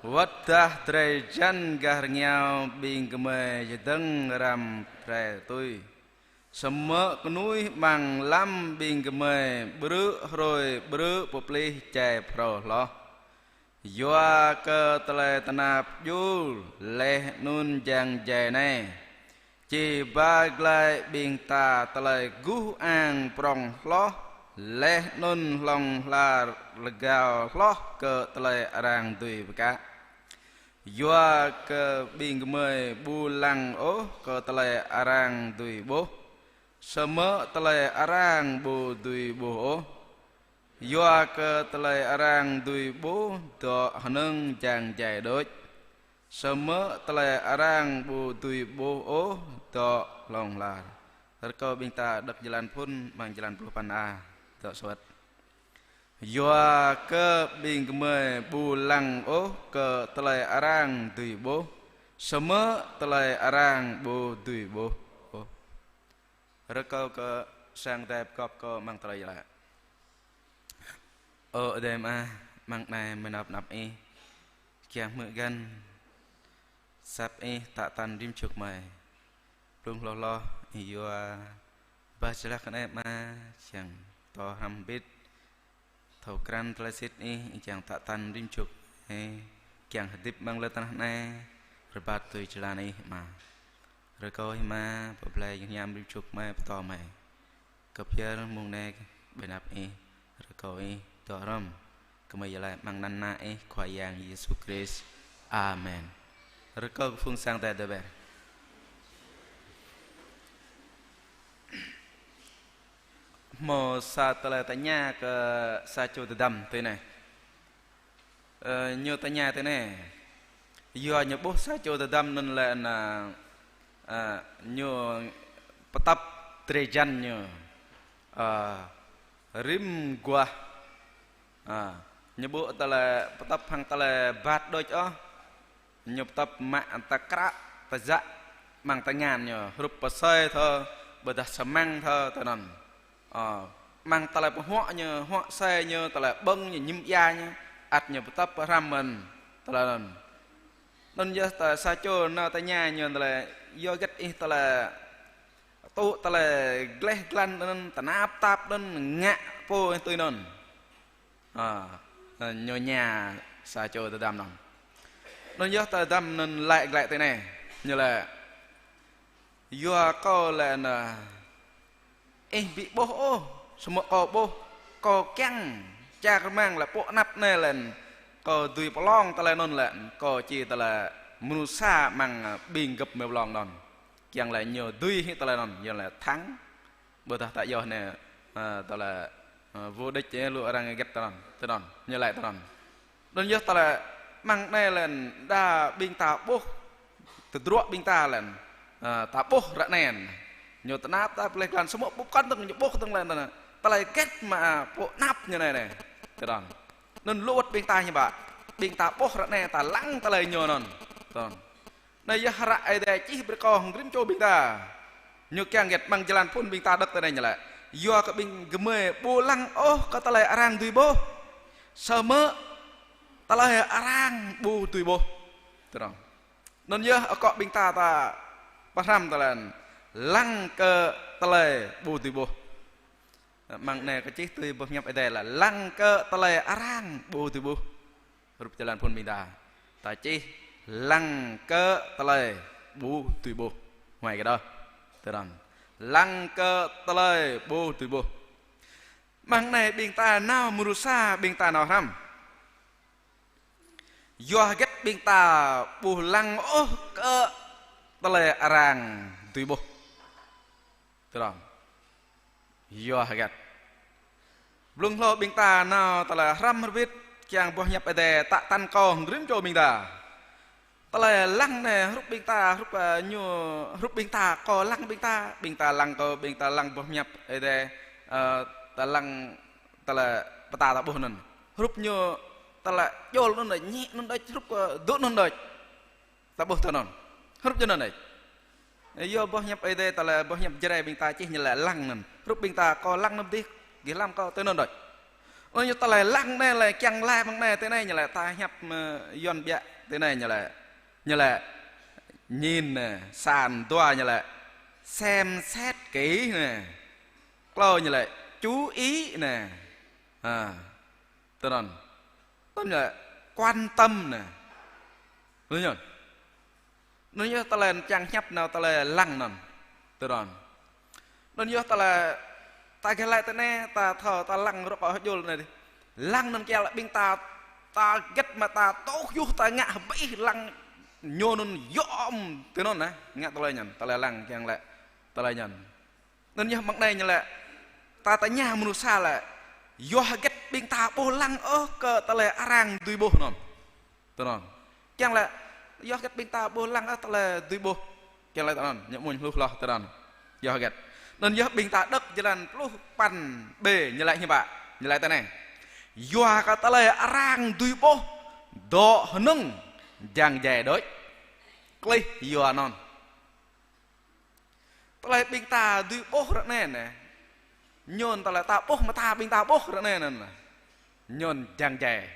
Wơ̆t dah drơi jăn gah rơngiao, ƀing gơmơi čơdơ̆ng răm rai tui. Samơ̆ kơnuih amăng lăm ƀing gơmơi ƀrư̆ hrơi ƀrư̆ pơplih jai phrâo hloh. Yua kơ tơlơi tơnap djŭl laih anŭn jang jai anai, či ba glaĭ ƀing ta tơlơi guh ang prŏng hloh, laih anŭn hlŏng lar rơgao hloh kơ tơlơi arăng dưi pơkă. Yua kơ ƀing gơmơi ƀu lăng ôh kơ tơlơi arăng dưi ƀuh, samơ̆ tơlơi arăng ƀu dưi ƀuh ôh. Yua kơ tơlơi arăng dưi ƀuh dŏ hơnơ̆ng jang jai đôč, samơ̆ tơlơi arăng ƀu dưi ƀuh ôh dŏ hlŏng lar. Rơkâo ƀing ta đŏk jơlan phŭn amăng jơlan pluh păn a, dŏ suăt. Yua kơ ƀing gơmơi ƀu lăng ôh kơ tơlơi arăng dưi ƀuh, samơ̆ tơlơi arăng ƀu dưi ƀuh ôh. Rơkâo kơ sang Ơi Adai pơgop kơ amăng tơlơi laĭ. Ơ Ơi Adai Ama, amăng anai mơ̆ng anăp Ih, kiăng hmư̆ găn asăp Ih tă tăn rĭm čô gơmơi. Blung hloh hloh Ih yua bah jơlah kơ anai Ama, kiăng pơtô hrăm hơbĭt thâo krăn tơlơi sĭt Ih, Ih kiăng tă tăn rĭm čô gơmơi, kiăng hơdip amăng lŏn tơnah anai rơbat tui jơlan Ih Ama. Rơkâo Ih Ama pơblai jơhngam rĭm čô gơmơi pơtô mơi. Kơpơyơr mông anai ƀơi anăp Ih, rơkâo Ih dŏ hrŏm gơmơi iâu laĭ amăng anăn Ană Ih Khua Yang Yêsu Krist. Amen. Rơkâo kơ phung sang Ơi Adai dŏ ƀĕ. Hmâo sa tơlơi tơña kơ sa čô tơdăm tui anai. Ơ, ñu tơña tui anai. Yua ñu ƀuh sa čô tơdăm anŭn lĕ anŭn, ơ, ñu pơtăp drơi jăn ñu, ơ, rĭm guah. Ơ, ñu ƀu tơlơi pơtăp hăng tơlơi bat đôč ôh. Ñu pơtăp mă tơkră tơjă amăng tơngan ñu, hrup pơsơi thơ, ƀôdah samăng thơ tui anŭn. Ơ, amăng tơlơi pơhuă ñu, huă sơi ñu, tơlơi ƀơ̆ng ñu, ñim ia ñu, ăt ñu pơtăp hrăm mơ̆n tơlơi anŭn. Anŭn yơh ta sa čô nao tơña ñu tơlơi, yua hơget ih tơlơi tŭ tơlơi gleh glan anŭn, tơnap tap anŭn, ngă pô tui anŭn. Ơ, ñu tơña sa čô tơdăm anŭn. Anŭn yơh tơdăm anŭn laĭ glaĭ tui anai. Ñu laĭ: Yua kâo lĕ anŭn, ih ƀu ƀuh ôh, samơ̆ kâo ƀuh, kâo kiăng čar kơmang lĕ pô anăp anai lĕ anŭn, kâo dưi pơlong tơlơi anŭn lĕ anŭn, kâo či tơlơi mơnuih sa amăng ƀing gơ̆p mơi pơlong anŭn. Kiăng lĕ ñu dưi hĭ tơlơi anŭn, ñu lĕ thắng. Ƀôdah ta yơh anai, ơ, tơlơi, ơ, vô địch, ơ, lu arăng hơget tui anŭn, tui anŭn, ñu laĭ tui anŭn. Anŭn yơh tơlơi amăng anai lĕ đa ƀing ta ƀuh, tơdruă ƀing ta lĕ, ơ, ta ƀuh ră anai. Ñu tơnap ta pơlih glan samơ̆ ƀu kăn tơ̆ng ñu ƀuh tơ̆ng lĕ tơlơi hơget mă pô anăp ñu anai anai. Tui anŭn. Anŭn lu wơ̆t ƀing ta hiư̆m pă. Ƀing ta ƀuh ră anai ta lăng tơlơi ñu anŭn. Tui anŭn. Anai yơh hră Ơi Adai čih brơi kơ hăng rĭm čô ƀing ta. Ñu kiăng hơget amăng jơlan phŭn ƀing ta đŏk tui anai ñu laĭ. Yua kơ ƀing gơmơi ƀu lăng ôh kơ tơlơi arăng dưi ƀuh. Samơ̆ tơlơi arăng ƀu dưi ƀuh. Tui anŭn. Anŭn yơh akŏ ƀing ta ta pơhrăm tơlơi lăng kơ tơlơi ƀu dưi ƀuh. Mơ̆ng anai kơ čih tui boh hiăp Ơi Adai lĕ lăng kơ tơlơi arăng ƀu dưi ƀuh. Hrup jơlan phŭn ƀing ta. Ta čih lăng kơ tơlơi ƀu dưi ƀuh. Huai kơ đôč. Tơdron. Lăng kơ tơlơi ƀu dưi ƀuh. Mơ̆ng anai ƀing ta nao mrô sa ƀing ta nao hrăm. Yua hơget ƀing ta ƀu lăng ôh kơ tơlơi arăng dưi ƀuh. Tơdron. Yua hơget. Blung hlâo ƀing ta nao tơlơi hrăm hơbĭt kiăng boh hiăp Ơi Adai tă tăn kơ rĭm čô ƀing ta. Tơlơi lăng anai hrup ƀing ta, hrup, ơ, ñu, hrup ƀing ta, kơ lăng ƀing ta, ƀing ta lăng kơ, ƀing ta lăng boh hiăp Ơi Adai, ơ, ta lăng tơlơi pơtă ta ƀuh anŭn. Hrup ñu tơlơi jol anŭn đôč, ñĕ anŭn đôč, hrup kơ dŏ anŭn đôč. Ta ƀuh tui anŭn. Hrup jơnŭn đôč. Yua boh hiăp Ơi Adai tơlơi boh hiăp Jrai ƀing ta čih ñu lĕ lăng anŭn. Hrup ƀing ta kơ lăng anŭn dih, gih lăng kơ tui anŭn đôč. Ơ ñu tơlơi lăng anai lĕ kiăng laĭ mơ̆ng anai tui anai ñu lĕ ta hiăp mơ̆ Yuan ƀiă tui anai ñu lĕ. Ñu lĕ nhìn nè, san dua ñu lĕ xem xét kỹ nè. Klâo ñu lĕ chú ý nè. Ha. Tơdron. Tơdron ñu lĕ quan tâm nè. Lu nhon. Anŭn yơh tơlơi čang hiăp nao tơlơi lăng anŭn. Tơdron. Anŭn yơh tơlơi ta gah laĭ tui anai, ta thâo ta lăng rŏk kơ hơjul anai dih. Lăng anŭn kiăng laĭ ƀing ta, ta hơget mă ta tuh yơh ta ngă hơbĭt lăng ñu anŭn yom tui anŭn nă. Ngă tơlơi anŭn, tơlơi lăng kiăng laĭ tơlơi anŭn. Anŭn yơh mơ̆ng anai ñu lĕ, ta tơña mrô sa lĕ, yua hơget ƀing ta ƀu lăng ôh kơ tơlơi arăng dưi ƀuh anŭn. Tơdron. Kiăng lĕ, yua hơget ƀing ta ƀu lăng ôh tơlơi dưi ƀuh. Kiăng lĕ tơdron, ñu mơ̆n hluh hloh tơdron. Yua hơget. Anŭn yơh ƀing ta đŏk jơlan pluh păn B ñu lĕ hiư̆m pă. Ñu lĕ tui anai. Yua kơ tơlơi arăng dưi ƀuh, dŏ hơnơ̆ng jăng jai đôč. Klih yua anŭn. Tơlơi ƀing ta dưi ƀuh ră anai nè. Ñu tơlơi ta ƀuh mơta ƀing ta ƀuh ră anai nè. Ñu jăng jai.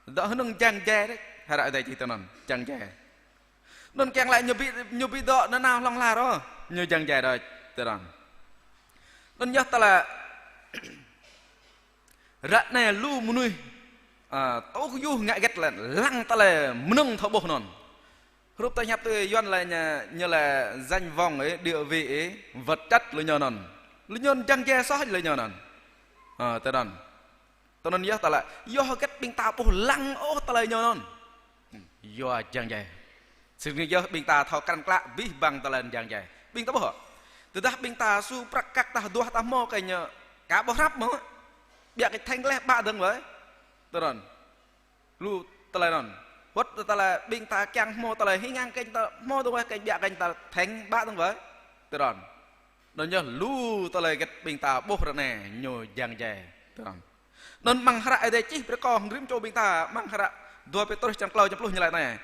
Dŏ hơnơ̆ng jăng jai đôč. Hră Ơi Adai čih tui anŭn, jăng jai. Anŭn kiăng laĭ ñu ƀu, ñu ƀu dŏ nanao hlŏng lar ôh. Ñu jăng jai đôč. Tơdron. Anŭn yơh tơlơi Ră anai lu mơnuih, a, tuh yơh ngă hơget lĕ lăng tơlơi mơnơ̆ng thâo ƀuh anŭn. Hrup ta hiăp tui Yuan lĕ ñu, ñu lĕ danh vọng ih, địa vị ih, vật chất lu ñu anŭn. Lu ñu jăng jai soh lu ñu anŭn. A, tơdron. Tơdron yơh tơlơi, yua hơget ƀing ta ƀu lăng ôh tơlơi ñu anŭn. Yua jăng jai. Sĭt nik yơh ƀing ta thâo krăn klă abih bang tơlơi jăng jai. Ƀing ta ƀuh. Tơdah ƀing ta su prăk kăk tah duah tah hmâo kơ ñu, ka ƀuh hrăp mơ̆. Biă kơ theng gleh ƀă dơ̆ng wơ̆i. Tơdron. Lu tơlơi anŭn. Wơ̆t tơlơi ƀing ta kiăng hmâo tơlơi hing ang kơ ta hmâo dơ̆ng wơ̆i kơ biă kơ ta theng ƀă dơ̆ng wơ̆i. Tơdron. Anŭn yơh lu tơlơi hơget ƀing ta ƀuh ră anai ñu jăng jai. Tơdron. Anŭn amăng hră Ơi Adai čih brơi kơ rĭm čô ƀing ta, amăng hră dua Pêtrôs črăn klâo črăn pluh ñu laĭ anai.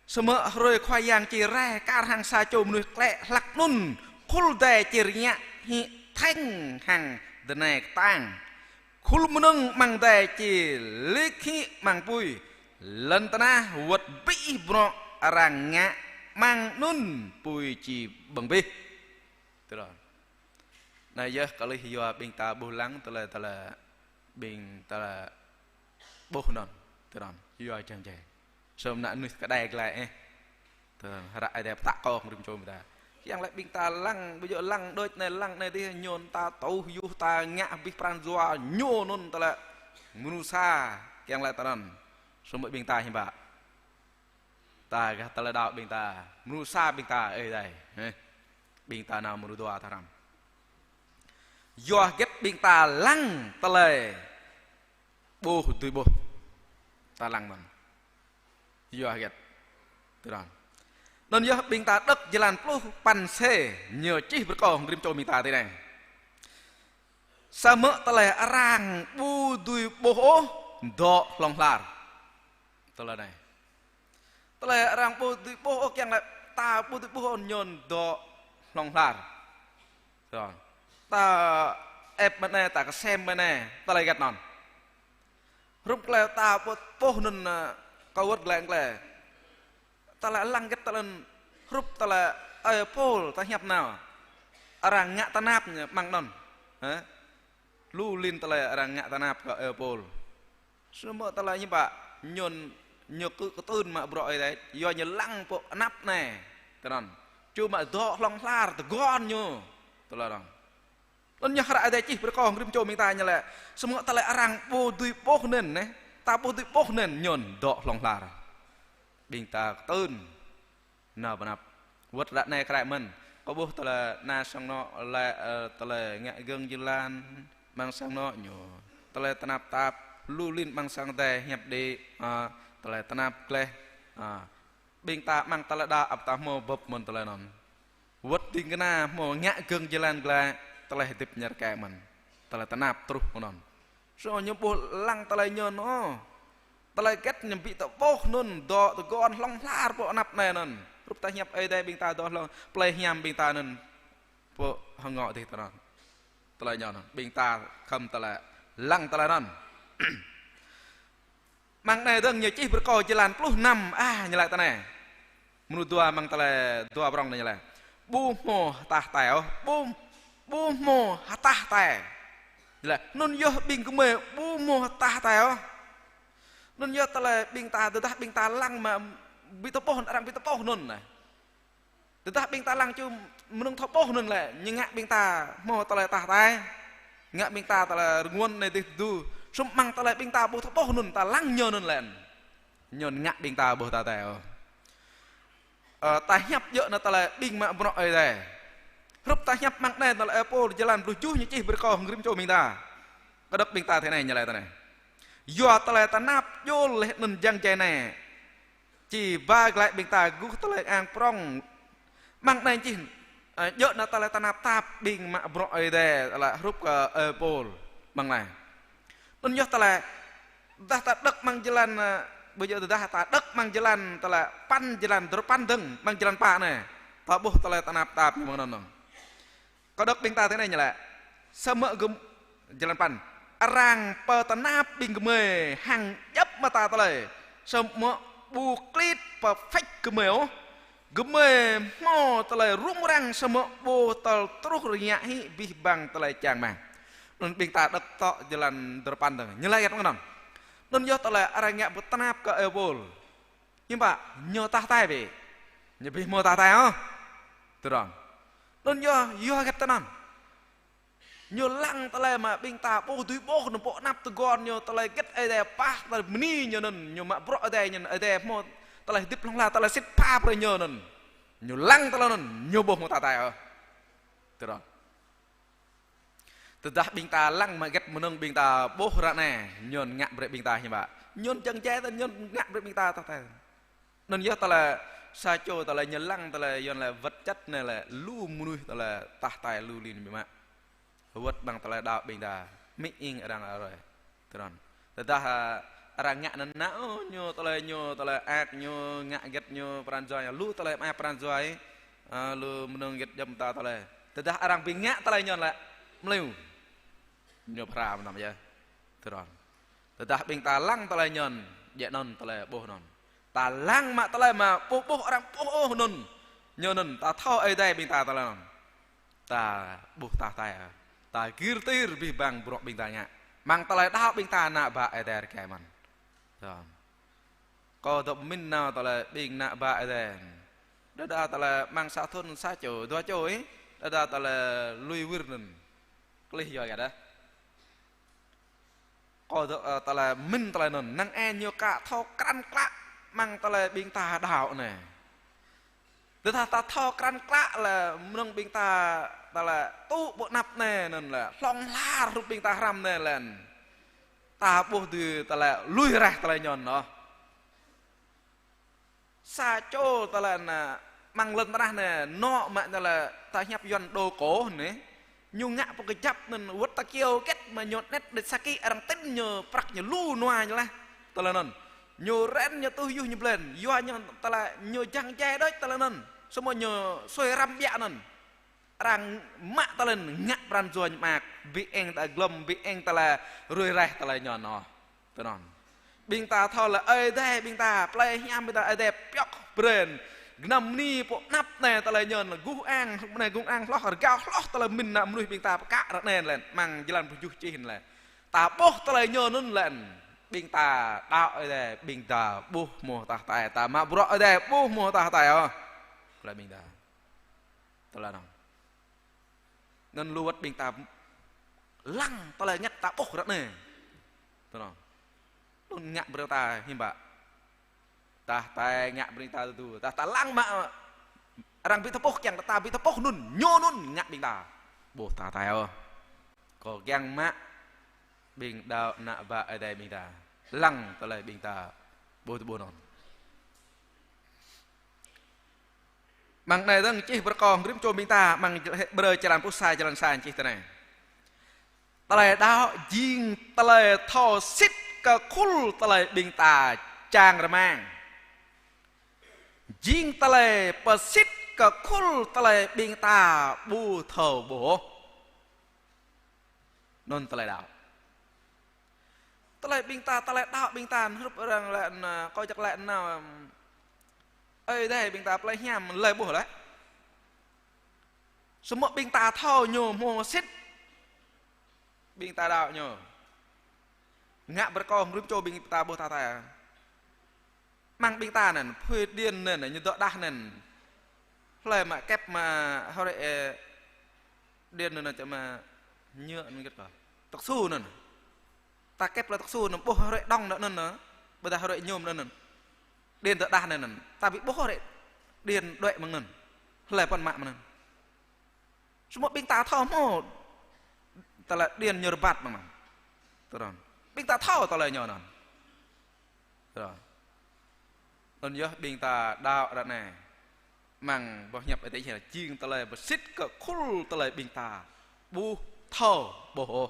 Samơ̆ hrơi Khua Yang či rai kar hăng sa čô mơnuih klĕ hlăk anŭn, khul adai či rơngiă hĭ theng hăng dơnai kơtang. Khul mơnơ̆ng amăng adai či lik hĭ amăng apui, lŏn tơnah wơ̆t abih bruă arăng ngă amăng anŭn apui či ƀơ̆ng abih. Tơdron. Anai yơh kơlih yua ƀing ta ƀuh lăng tơlơi, tơlơi ƀing ta ƀuh anŭn. Tơdron. Yua jăng jai. Sơm ană mơnuih kơđai glai ih. Tơdron. Hră Ơi Adai pơtă kơ rĭm čô ƀing ta. Kiăng lĕ ƀing ta lăng, ƀu djơ̆ lăng đôč anai, lăng anai dih, ñu ta tuh yơh ta ngă abih pran jua ñu anŭn tơlơi mơnuih sa, kiăng lĕ tơdron. Sơm ƀing ta hiư̆m pă. Ta gah tơlơi đaŏ ƀing ta, mrô sa ƀing ta, ơi adơi, hĕ. Ƀing ta nao mrô dua ta hrăm. Yua hơget ƀing ta lăng tơlơi ƀu dưi ƀuh. Ta lăng mơ̆n. Yua hơget. Tơdron. Anŭn yơh ƀing ta đŏk jơlan pluh păn C, ñu čih brơi kơ rĭm čô ƀing ta tui anai. Samơ̆ tơlơi arăng ƀu dưi ƀuh ôh, dŏ hlŏng lar. Tơlơi anai. Tơlơi arăng ƀu dưi ƀuh ôh kiăng lĕ ta ƀu dưi ƀuh ôh ñu dŏ hlŏng lar. Tơdron. Ta ĕp mơ̆ng anai, ta kơsem mơ̆ng anai, tơlơi hơget anŭn. Hrup tơlơi ta ƀu ƀuh anŭn, ơ, kơ wơ̆t glaĭ glaĭ. Tơlơi lăng hơget tơlơi hrup tơlơi ơi Pôl tơhiăp nao. Arăng ngă tơnap ñu mơ̆ng anŭn. Hă? Lu lin tơlơi arăng ngă tơnap kơ ơi Pôl. Samơ̆ tơlơi hiư̆m pă, ñu, ñu kơ kơtưn mă bruă Ơi Adai, yua ñu lăng pơ anăp anai. Tơnăn. Ču mă dŏ hlŏng lar tơguan ñu. Tơlơi anŭn. Anŭn yơh hră Ơi Adai čih brơi kơ rĭm čô ƀing ta ñu lĕ. Samơ̆ tơlơi arăng ƀu dưi ƀuh anŭn neh. Ta ƀu dưi ƀuh anŭn ñu dŏ hlŏng lar. Ƀing ta kơtưn. Nao pơ anăp. Wơ̆t ră anai krăi mơ̆n. Kâo ƀuh tơlơi anai sang anŏ lĕ, ơ, tơlơi ngă gơ̆ng jơlan amăng sang anŏ ñu. Tơlơi tơnap tap lu lin amăng sang Ơi Adai hiăp đĭ, ơ, tơlơi tơnap gleh, ơ, ƀing ta amăng tơlơi đaŏ ăp ta hmâo bưp mơ̆n tơlơi anŭn. Wơ̆t ding kơna hmâo ngă gơ̆ng jơlan glaĭ, tơlơi hơdip ñu rơkơi mơ̆n. Tơlơi tơnap truh mơ̆n anŭn. Samơ̆ ñu ƀuh lăng tơlơi ñu anŭn. Tơlơi hơget ñu ƀu ta ƀuh anŭn, dŏ tơguan hlŏng lar pơ anăp anai anŭn. Hrup tơhiăp Ơi Adai ƀing ta dŏ hlŏng, plei hiam ƀing ta anŭn. Pơ hơngŏ dih tơnăn. Tơlơi ñu anŭn. Ƀing ta khŏm tơlơi lăng tơlơi anŭn. Amăng anai dơ̆ng ñu čih brơi kơ jơlan pluh năm, a, ñu laĭ tui anai. Mơnuih dua amăng tơlơi dua prŏng anai ñu laĭ. Ƀu hmâo hơtah hơtai ôh, ƀu, ƀu hmâo hơtah hơtai. Ñu laĭ, anŭn yơh ƀing gơmơi ƀu hmâo hơtah hơtai ôh. Anŭn yơh tơlơi ƀing ta, tơdah ƀing ta lăng mă ƀu ta ƀuh, arăng ƀu ta ƀuh anŭn anai. Tơdah ƀing ta lăng ču mơnơ̆ng thâo ƀuh anŭn lĕ, ñu ngă ƀing ta hmâo tơlơi hơtah hơtai. Ngă ƀing ta tơlơi rơnguăn anai dih tơdu. Samơ̆ amăng tơlơi ƀing ta ƀu thâo ƀuh anŭn, ta lăng ñu anŭn lĕ. Ñu ngă ƀing ta ƀu hơtah hơtai ôh. Ơ, tơhiăp djơ̆ anŭn tơlơi ƀing mă bruă Ơi Adai. Hrup tơhiăp amăng anai tơlơi ơi Pôl jơlan pluh tơjuh ñu čih brơi kơ rĭm čô ƀing ta. Kơdơ̆k ƀing ta tui anai ñu laĭ tui anai. Yua tơlơi tơnap djŏl laih anŭn jăng jai anai. Či ba glaĭ ƀing ta guh tơlơi ang prŏng. Amăng anai čih, ơ, djơ̆ anŭn tơlơi tơnap tap ƀing mă bruă Ơi Adai, tơlơi hrup kơ ơi Pôl. Amăng anai. Anŭn yơh tơlơi, tơdah ta đŏk amăng jơlan, ơ, ƀu djơ̆ tơdah ta đŏk amăng jơlan, tơlơi păn jơlan, dơ̆r păn dơ̆ng, amăng jơlan pă anai. Ta ƀuh tơlơi tơnap tap ñu amăng anŭn. Kâo đŏk ƀing ta tui anai ñu laĭ. Samơ̆ gơm-, jơlan păn. Arăng pơtơnap ƀing gơmơi hăng djŏp mơta tơlơi. Samơ̆ ƀu klĭt pơphĕč gơmơi ôh. Gơmơi hmâo tơlơi rŭng răng samơ̆ ƀu tơl truh rơngiă hĭ abih bang tơlơi čang mah. Anŭn ƀing ta đŏk tŏ jơlan dơ̆r păn dơ̆ng. Ñu laĭ hơget mơ̆ng anŭn. Anŭn yơh tơlơi arăng ngă pơtơnap kơ ơi Pôl. Hiư̆m pă, ñu hơtah hơtai bĕ. Ñu ƀu hmâo hơtah hơtai ôh. Tơdron. Anŭn yơh, yua hơget tơnăn. Ñu lăng tơlơi mă ƀing ta ƀu dưi ƀuh anŭn pơ anăp tơguan ñu tơlơi hơget Ơi Adai pah tơlơi bơni ñu anŭn, ñu mă bruă Ơi Adai ñu anŭn, Ơi Adai hmâo tơlơi hơdip hlŏng lar, tơlơi sĭt pha brơi ñu anŭn. Ñu lăng tơlơi anŭn, ñu ƀu hmâo hơtah hơtai ôh. Tơdron. Tơdah ƀing ta lăng mă hơget mơnơ̆ng ƀing ta ƀuh ră anai, ñu ngă brơi ƀing ta hiư̆m pă. Ñu jăng jai ta, ñu ngă brơi ƀing ta hơtah hơtai. Anŭn yơh tơlơi sa čô tơlơi ñu lăng tơlơi Yuan lĕ vật chất anai lĕ lu mơnuih tơlơi hơtah hơtai lu lin biă mă. Wơ̆t amăng tơlơi đaŏ ƀing ta, mĭn ing arăng arơi. Tơdron. Tơdah, a, arăng ngă anŭn nao ñu tơlơi ñu, tơlơi ăt ñu, ngă hơget ñu, pran jua ñu, lu tơlơi mă pran jua, a, lu mơnơ̆ng hơget djŏp mơta tơlơi. Tơdah arăng ƀu ngă tơlơi ñu lĕ, mơleo. Ñu phara mơtam yơh. Tơdron. Tơdah ƀing ta lăng tơlơi ñu, djơ̆ anŭn tơlơi ƀuh anŭn. Ta lăng mă tơlơi mă ƀu ƀuh arăng ƀuh ôh anŭn. Ñu anŭn, ta thâo Ơi Adai ƀing ta tơlơi anŭn. Ta ƀu hơtah hơtai. Ta gir tir abih bang bruă ƀing ta ngă. Amăng tơlơi đaŏ ƀing ta ană bă Ơi Adai rơkơi mơ̆n. Tơdron. Kâo dŏ pơmĭn nao tơlơi ƀing ană bă Ơi Adai. Đơđa tơlơi amăng sa thŭn sa čô, dua čô ih. Đơđa tơlơi lui wir anŭn. Klih yua hơget dah. Kâo dŏ, ơ, tơlơi mĭn tơlơi anŭn. Năng ai ñu ka thâo krăn klă amăng tơlơi ƀing ta đaŏ anai. Tơdah ta thâo krăn klă lĕ mơnơ̆ng ƀing ta tơlơi tŭ ƀơi anăp anai anŭn lĕ, hlŏng lar hrup ƀing ta hrăm anai lĕ. Ta ƀuh dư tơlơi lui raih tơlơi ñu anŭn. Sa čô tơlơi anŭn, amăng lŏn tơnah anai, anŏ mă ñu lĕ tơhiăp Yuan đô cổ anai. Ñu ngă pơkơjăp anŭn wơ̆t ta kiêu hơget mă ñu anet đĕč sa kĭ arăng tĭn ñu prăk ñu lu nua ñu laih. Tơlơi anŭn. Ñu ren ñu tuh yuh ñu blen. Yua ñu tơlơi ñu jăng jai đôč tơlơi anŭn. Samơ̆ ñu sui răm biă anŭn. Arăng mă tơlơi anŭn ngă pran jua ñu mơak. Ƀu eng tơlơi glŏm, ƀu eng tơlơi rui raih tơlơi ñu anŭn. Tơdron. Ƀing ta thâo lĕ Ơi Adai ƀing ta, plei hiam ƀing ta Ơi Adai pioh brên. Gơnam bơni pô anăp anai tơlơi ñu lĕ guh ang, anai guh ang hloh, rơgao hloh tơlơi mĭn ană mơnuih ƀing ta pơkă ră anai lĕ, amăng jơlan pluh tơjuh čih lĕ. Ta ƀuh tơlơi ñu anŭn lĕ, ƀing ta đaŏ Ơi Adai, ƀing ta ƀuh hmâo tah hơtai, ta mă bruă Ơi Adai ƀuh hmâo tah hơtai ôh. Tơlơi ƀing ta. Tơlơi anŭn. Anŭn lu wơ̆t ƀing ta lăng tơlơi ngă ta ƀuh ră anai. Tơlơi anŭn. Anŭn ngă brơi ta hiư̆m pă. Tah hơtai ngă brơi ta tơdu. Tah ta lăng mă arăng ƀu thâo ƀuh kiăng ta ƀu thâo ƀuh anŭn. Ñu anŭn ngă ƀing ta ƀuh tah hơtai ôh. Kâo kiăng mă ƀing đaŏ ană bă Ơi Adai ƀing ta. Lăng tơlơi ƀing ta ƀuh tơƀuh anŭn. Amăng anai dơ̆ng čih brơi kơ rĭm čô ƀing ta, amăng Hêbrơ črăn pluh sa, črăn sa čih tui anai. Tơlơi đaŏ jing tơlơi thâo sĭt kơ khul tơlơi ƀing ta čang rơmang. Jing tơlơi pơsĭt kơ khul tơlơi ƀing ta ƀu thâo ƀuh. Anŭn tơlơi đaŏ. Tơlơi ƀing ta, tơlơi đaŏ ƀing ta, hrup arăng lĕ, kâo čăk lĕ nao, Ơi Adai ƀing ta plei hiam lĕ ƀuh lĕ. Samơ̆ ƀing ta thâo ñu hmâo sĭt. Ƀing ta đaŏ ñu. Ngă brơi kơ rĭm čô ƀing ta ƀuh tah hơtai. Amăng ƀing ta anŭn, phui điện anŭn, ñu dŏ đah anŭn. Hlơi mă kĕp mă hrơi, ơ, điện anŭn, čơ mă nhựa anŭn gĕt kơ. Tơk su anŭn. Ta kĕp lĕ tơk su anŭn, ƀuh hrơi đŏng anŭn, ƀôdah hrơi ñôm anŭn. Điện dŏ đah anŭn. Ta ƀu ƀuh hrơi điện đuaĭ mơ̆ng anŭn. Hlơi pơ̆n mă mơ̆ng anŭn. Samơ̆ ƀing ta thâo hmâo tơlơi điện ñu rơbat mơ̆ng anŭn. Tơdron. Ƀing ta thâo tơlơi ñu anŭn. Tơdron. Anŭn yơh ƀing ta đaŏ ră anai. Amăng boh hiăp Ơi Adai čih jing tơlơi pơsĭt kơ khul tơlơi ƀing ta ƀu thâo ƀuh ôh.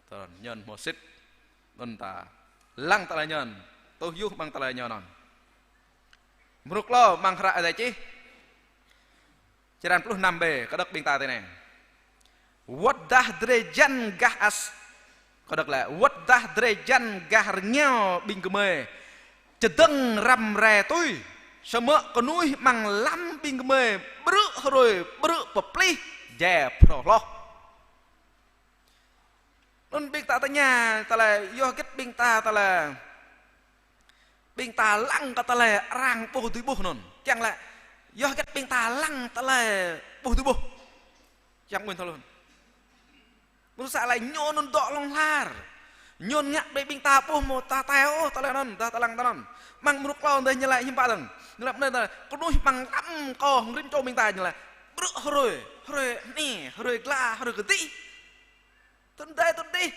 Tơdron, ñu hmâo sĭt. Anŭn ta lăng tơlơi ñu. Tuh yơh amăng tơlơi ñu anŭn. Mrô klâo amăng hră Ơi Adai čih. Črăn pluh năm B, kơdơ̆k ƀing ta tui anai. Wơ̆t dah drơi jăn gah as-, kơdơ̆k lĕ, wơ̆t dah drơi jăn gah rơngiao ƀing gơmơi čơdơ̆ng răm rai tui, samơ̆ kơnuih amăng lăm ƀing gơmơi ƀrư̆ hrơi ƀrư̆ pơplih jai phrâo hloh. Anŭn ƀing ta tơña, tơlơi, yua hơget ƀing ta tơlơi, ƀing ta lăng kơ tơlơi arăng ƀuh dưi ƀuh anŭn. Kiăng lĕ, yua hơget ƀing ta lăng tơlơi ƀuh dưi ƀuh. Kiăng ƀuh tơlơi anŭn. Mơnuih sa lĕ ñu anŭn dŏ hlŏng lar. Ñu ngă brơi ƀing ta ƀuh hmâo tah hơtai ôh tơlơi anŭn, dah ta lăng tơlơi anŭn. Amăng mrô klâo dơ̆ng ñu lĕ hiư̆m pă dơ̆ng. Ñu lĕ anai tơlơi, kơnuih amăng lăm kơ rĭm čô ƀing ta ñu lĕ. Ƀrư̆ hrơi, hrơi anai, hrơi glaĭ, hrơi kơdih. Tơdơi tơdih.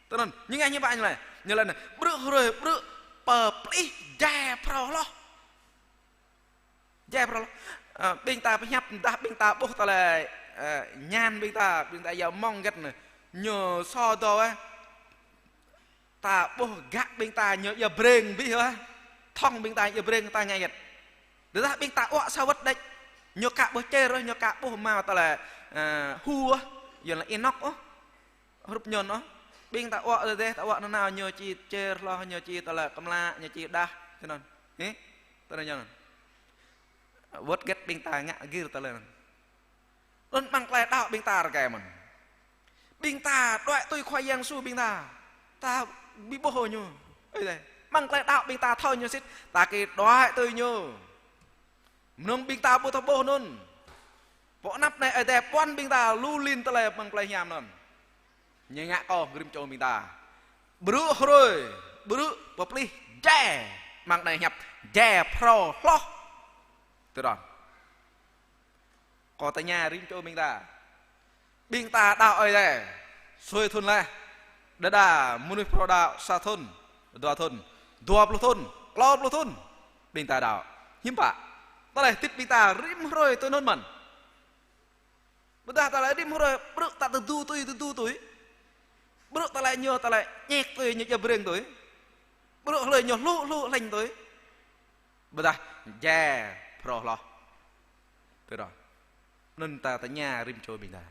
Tơdron, ñu ngă hiư̆m pă ñu lĕ. Ñu lĕ anai, ƀrư̆ hrơi, ƀrư̆ pơplih jai phrâo hloh. Jai phrâo hloh. Ơ, ƀing ta pơhiăp dah ƀing ta ƀuh tơlơi, ơ, ñan ƀing ta, ƀing ta yua mơ̆ng gĕt anai. Ñu so dô, ơ. Ta ƀuh gah ƀing ta ñu ia breng bih, ơ. Thŏng ƀing ta ia breng ta ngă gĕt. Tơdah ƀing ta uă sa wơ̆t đĕč. Ñu ka ƀuh čer, ñu ka ƀuh mă tơlơi, ơ, hu, ơ, yua lĕ inox, ơ. Hrup ñu anŭn. Ƀing ta uă tơdơi, ta uă nanao ñu či čer hloh, ñu či tơlơi kơmlă, ñu či đah, tui anŭn. Hĕ? Tui anŭn ñu anŭn. Wơ̆t gĕt ƀing ta ngă gir tơlơi anŭn. Anŭn amăng tơlơi đaŏ ƀing ta rơkơi mơ̆n. Ƀing ta đuaĭ tui Khua Yang Yêsu ƀing ta. Ta ƀu ƀuh ñu. Ơi adơi. Amăng tơlơi đaŏ ƀing ta thâo ñu sĭt. Ta kĭ đuaĭ tui ñu. Mơnơ̆ng ƀing ta ƀu thâo ƀuh anŭn. Pơ anăp anai Ơi Adai puăn ƀing ta lu lin tơlơi amăng plei hiam anŭn. Ñu ngă kơ rĭm čô ƀing ta. Ƀrư̆ hrơi, ƀrư̆ pơplih jai. Amăng anai hiăp jai phrâo hloh. Tơdron. Kâo tơña rĭm čô ƀing ta. Ƀing ta đaŏ Ơi Adai. Sui thŭn laih. Đơđa mơnuih phrâo đaŏ sa thŭn, dua thŭn, dua pluh thŭn, klâo pluh thŭn. Ƀing ta đaŏ. Hiư̆m pă. Tơlơi hơdip ƀing ta rĭm hrơi tui anŭn mơ̆n. Ƀôdah tơlơi rĭm hrơi ƀrư̆ ta tơdu tui, tơdu tui. Ƀrư̆ tơlơi ñu, tơlơi ñĕk tui, ñu ia breng tui. Ƀrư̆ hlơi ñu hluh, hluh hlĕng tui. Ƀôdah jai phrâo hloh. Tơdron. Anŭn ta tơña rĭm čô ƀing ta.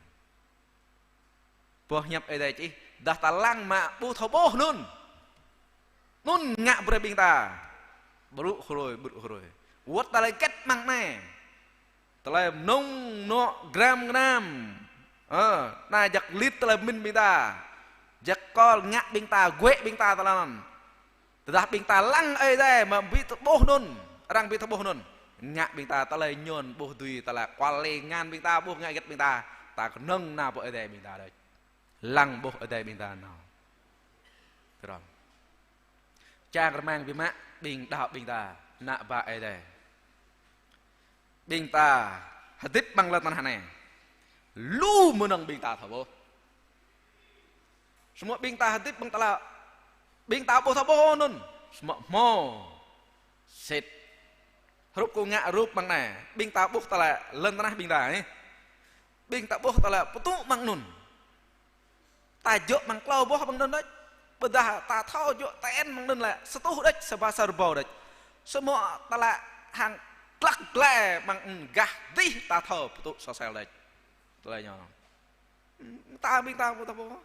Boh hiăp Ơi Adai čih, dah ta lăng mă ƀu thâo ƀuh anŭn. Anŭn ngă brơi ƀing ta ƀrư̆ hrơi, ƀrư̆ hrơi. Wơ̆t tơlơi hơget mơ̆ng anai. Tơlơi mơnŭng nŏ gram gơnam. Ơ, anai jak lit tơlơi pơmĭn ƀing ta. Jak kol ngă ƀing ta, guĕ ƀing ta tơlơi anŭn. Tơdah ƀing ta lăng Ơi Adai mă ƀu thâo ƀuh anŭn, arăng ƀu thâo ƀuh anŭn. Ngă ƀing ta tơlơi ñŭn ƀuh dưi, tơlơi kual lĕ ngăn ƀing ta ƀuh ngă hơget ƀing ta. Ta kơnơ̆ng nao pơ Ơi Adai ƀing ta đôč. Lăng ƀuh Ơi Adai ƀing ta nao. Tơdron. Čang rơmang biă mă ƀing đaŏ ƀing ta, ană bă Ơi Adai. Ƀing ta hơdip amăng lŏn tơnah anai. Lu mơnơ̆ng ƀing ta thâo ƀuh. Samơ̆ ƀing ta hơdip amăng tơlơi ƀing ta ƀu thâo ƀuh anŭn. Samơ̆ hmâo sĭt. Hrup kơ ngă rup amăng anai. Ƀing ta ƀuh tơlơi lŏn tơnah ƀing ta, ơ. Ƀing ta ƀuh tơlơi pơtŭ amăng anŭn. Ta djơ̆ amăng klâo boh amăng anŭn đôč. Ƀôdah ta thâo djơ̆ ten amăng anŭn lĕ sa rơtuh đôč, sa ba sa rơbâo đôč. Samơ̆ tơlơi hăng glăk glai amăng gah dih ta thâo pơtŭ sosel đôč. Tơlơi ñu. Ta ƀing ta ƀu thâo ƀuh.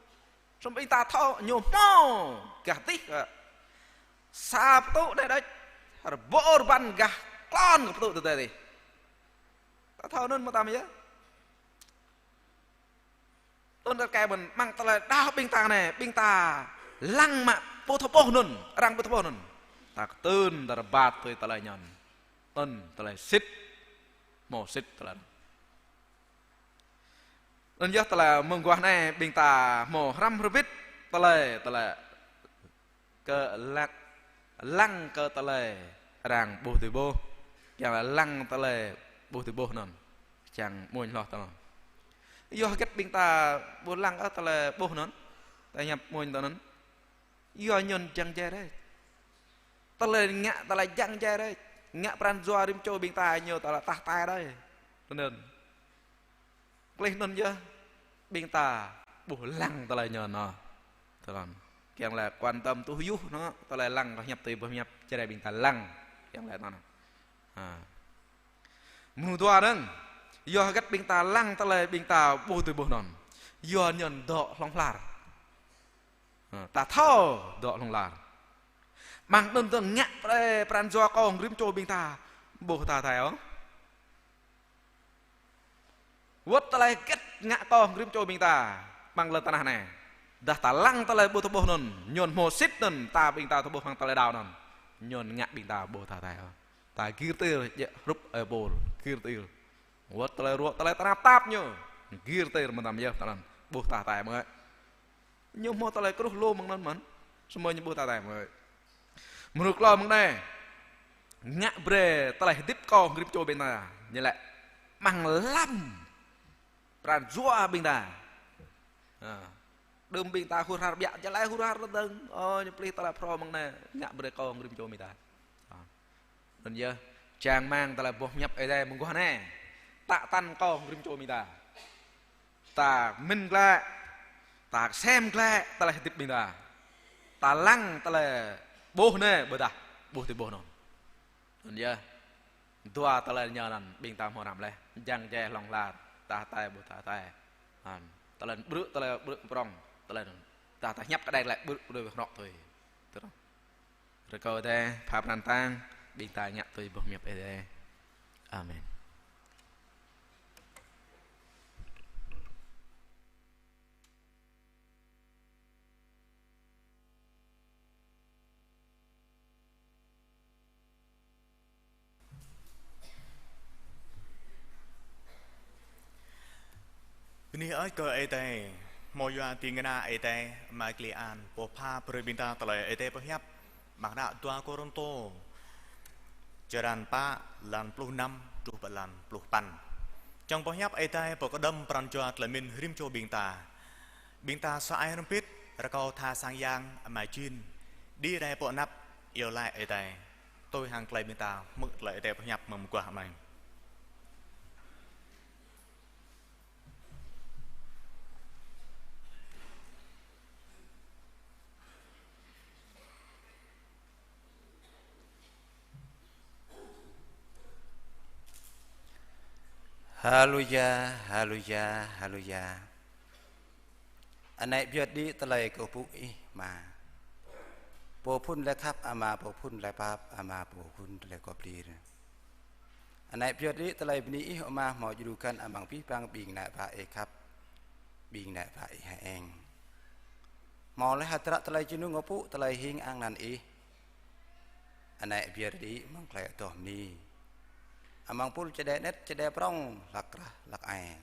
Samơ̆ ƀing ta thâo ñu hmâo gah dih kơ sa pơtŭ đôč đôč. Rơbâo rơbăn gah klon kơ pơtŭ tơdơi dih. Ta thâo anŭn mơtam yơh. Anŭn rơkơi ƀing amăng tơlơi đaŏ ƀing ta anai, ƀing ta lăng mă ƀu thâo ƀuh anŭn, arăng ƀu thâo ƀuh anŭn. Ta kơtưn, ta rơbat tui tơlơi ñu. Anŭn tơlơi sĭt, hmâo sĭt tơlơi. Anŭn yơh tơlơi mơguah anai ƀing ta hmâo hrăm hrơbit tơlơi, tơlơi kơ lăng, lăng kơ tơlơi arăng ƀu dưi ƀuh, kiăng lăng tơlơi ƀu dưi ƀuh anŭn. Čang mơ̆ng hloh tơlơi. Yua hơget ƀing ta ƀu lăng ôh tơlơi ƀuh anŭn. Ta hiăp mơ̆ng tơlơi anŭn. Yua ñu jăng jai đôč. Tơlơi ngă tơlơi jăng jai đôč. Ngă pran jua rĭm čô ƀing ta ñu tơlơi tah tai đôč. Anŭn. Klih anŭn yơh ƀing ta ƀuh lăng tơlơi ñu anŭn. Tơlơi. Kiăng lĕ quan tâm tuh yuh anŭn, tơlơi lăng kơ hiăp tui boh hiăp čơđai ƀing ta lăng. Kiăng lĕ anŭn. Ha. Mơnuih dua anŭn, yua hơget ƀing ta lăng tơlơi ƀing ta ƀu dưi ƀuh anŭn. Yua ñu dŏ hlŏng lar. Ha, ta thâo dŏ hlŏng lar. Amăng anŭn tơl ngă pre-, pran jua kông rĭm čô ƀing ta ƀu tah tai ôh. Wơ̆t tơlơi hơget ngă kông rĭm čô ƀing ta amăng lŏn tơnah anai. Dah ta lăng tơlơi ƀu thâo ƀuh anŭn, ñu hmâo sĭt anŭn, ta ƀing ta thâo ƀuh amăng tơlơi đaŏ anŭn. Ñu ngă ƀing ta ƀu tah tai ôh. Ta gir tơl, djơ̆ hrup ơi Pôl, gir tơl. Wơ̆t tơlơi ruă, tơlơi tơnap tap ñu. Gir tơl mơtam yơh tơlơi ƀu tah tai mơ̆. Ñu hmâo tơlơi kruh lu mơ̆ng anŭn mơ̆n. Samơ̆ ñu ƀu tah tai mơ̆. Mơnuih klâo mơ̆ng anai. Ngă brơi tơlơi hơdip kông rĭm čô ƀing ta. Ñu lĕ amăng lăm pran jua ƀing ta. Ha. Đưm ƀing ta hur har biă, jơlai hur har lơdơ̆ng. Ơ, ñu plih tơlơi phrâo mơ̆ng anai. Ngă brơi kông rĭm čô ƀing ta. Ha. Anŭn yơh, čang rơmang tơlơi boh hiăp Ơi Adai mơguah anai. Tă tăn kông rĭm čô ƀing ta. Ta mĭn glaĭ, ta sem glaĭ tơlơi hơdip ƀing ta. Ta lăng tơlơi ƀuh anai ƀôdah ƀu dưi ƀuh anŭn. Anŭn yơh, dua tơlơi ñu anŭn ƀing ta hmâo hrăm laih, jăng jai hlŏng lar, tah tai ƀu tah tai. Anŭn, tơlơi ƀrư̆, tơlơi ƀrư̆ prŏng, tơlơi anŭn. Tah ta hiăp kơđai glaĭ ƀrư̆ đuaĭ hrŏ tui. Tơdron. Rơkâo Ơi Adai pha pran tang, ƀing ta ngă tui boh hiăp Ơi Adai. Amen. Bơni hơơč kơ Ơi Adai, hmâo yua ding kơna Ơi Adai, Ama Klei An, pô pha brơi ƀing ta tơlơi Ơi Adai pơhiăp, amăng hră dua Kôrintô, črăn pă, lăn pluh năm, truh pơ lăn pluh păn. Čang boh hiăp Ơi Adai, pơkơđŏm pran jua tơlơi mĭn rĭm čô ƀing ta. Ƀing ta sa ai hrŏm hơbĭt, rơkâo tha sang yang Ama Jin, đĭ rai pơ anăp, iâu laĭ Ơi Adai. Tui hăng tơlơi ƀing ta hmư̆ tơlơi Ơi Adai pơhiăp mơguah anai. Haleluya, haleluya, haleluya. Anai pơyơr đĭ tơlơi kơkuh pơpŭ Ih, Ama. Pô phŭn tơlơi khăp, Ama pô phŭn tơlơi pap, Ama pô phŭn tơlơi kơplir. Anai pơyơr đĭ tơlơi bơni Ih, Ama, hmâo djru găn amăng abih bang ƀing ană bă Ih khăp, ƀing ană bă Ih hơeng. Hmâo laih hơdră tơlơi jơnum ngă pŭ, tơlơi hing ang anăn Ih. Anai pơyơr đĭ amăng tơlơi adoh bơni. Amăng pul čơđai anet, čơđai prong, hlăk rah, hlăk ai.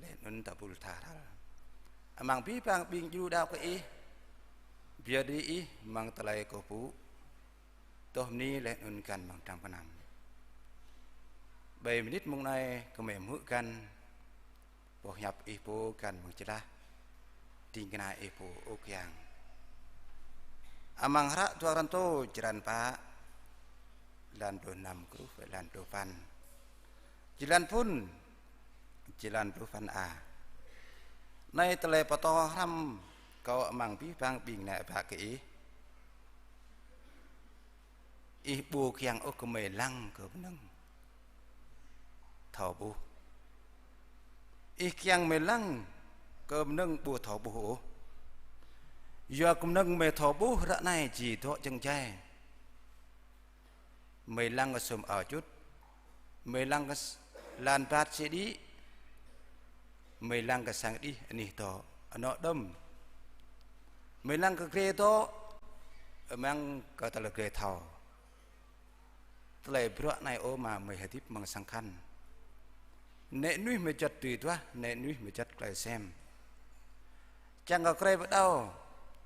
Laih anŭn ta pul tha ral. Amăng abih bang ƀing djru đaŏ kơ Ih, pơyơr đĭ Ih amăng tơlơi kơkuh pơpŭ, adoh bơni laih anŭn găn amăng dram gơnam. Ƀơi mơnit mông anai gơmơi hmư̆ găn boh hiăp Ih pô găn amăng jơlah ding kơna Ih pô, ơ Khua Yang. Amăng hră Dua Kôrintô črăn pă, lan pluh năm truh pơ lan pluh păn. Jơlan phŭn, jơlan pluh păn a. Anai tơlơi pơtô hrăm kâo amăng abih bang ƀing ană bă kơ Ih. Ih ƀu kiăng ôh gơmơi lăng kơ mơnơ̆ng thâo ƀuh. Ih kiăng gơmơi lăng kơ mơnơ̆ng ƀu thâo ƀuh ôh. Yua kơ mơnơ̆ng gơmơi thâo ƀuh ră anai či dŏ jơngai. Gơmơi lăng kơ sum ao čŭt. Gơmơi lăng kơ s-, lan ƀat sĭ đĭ. Gơmơi lăng kơ sang đih anih dŏ, anŏ đơm. Gơmơi lăng kơ grê dŏ, gơmơi lăng kơ tơlơi grê thâo. Tơlơi bruă anai ơ Ama gơmơi hơdip amăng sang khăn. Nĕ nuih gơmơi juăt tui duah, nĕ nuih gơmơi juăt tơlơi sem. Čang kơ krê pơđao,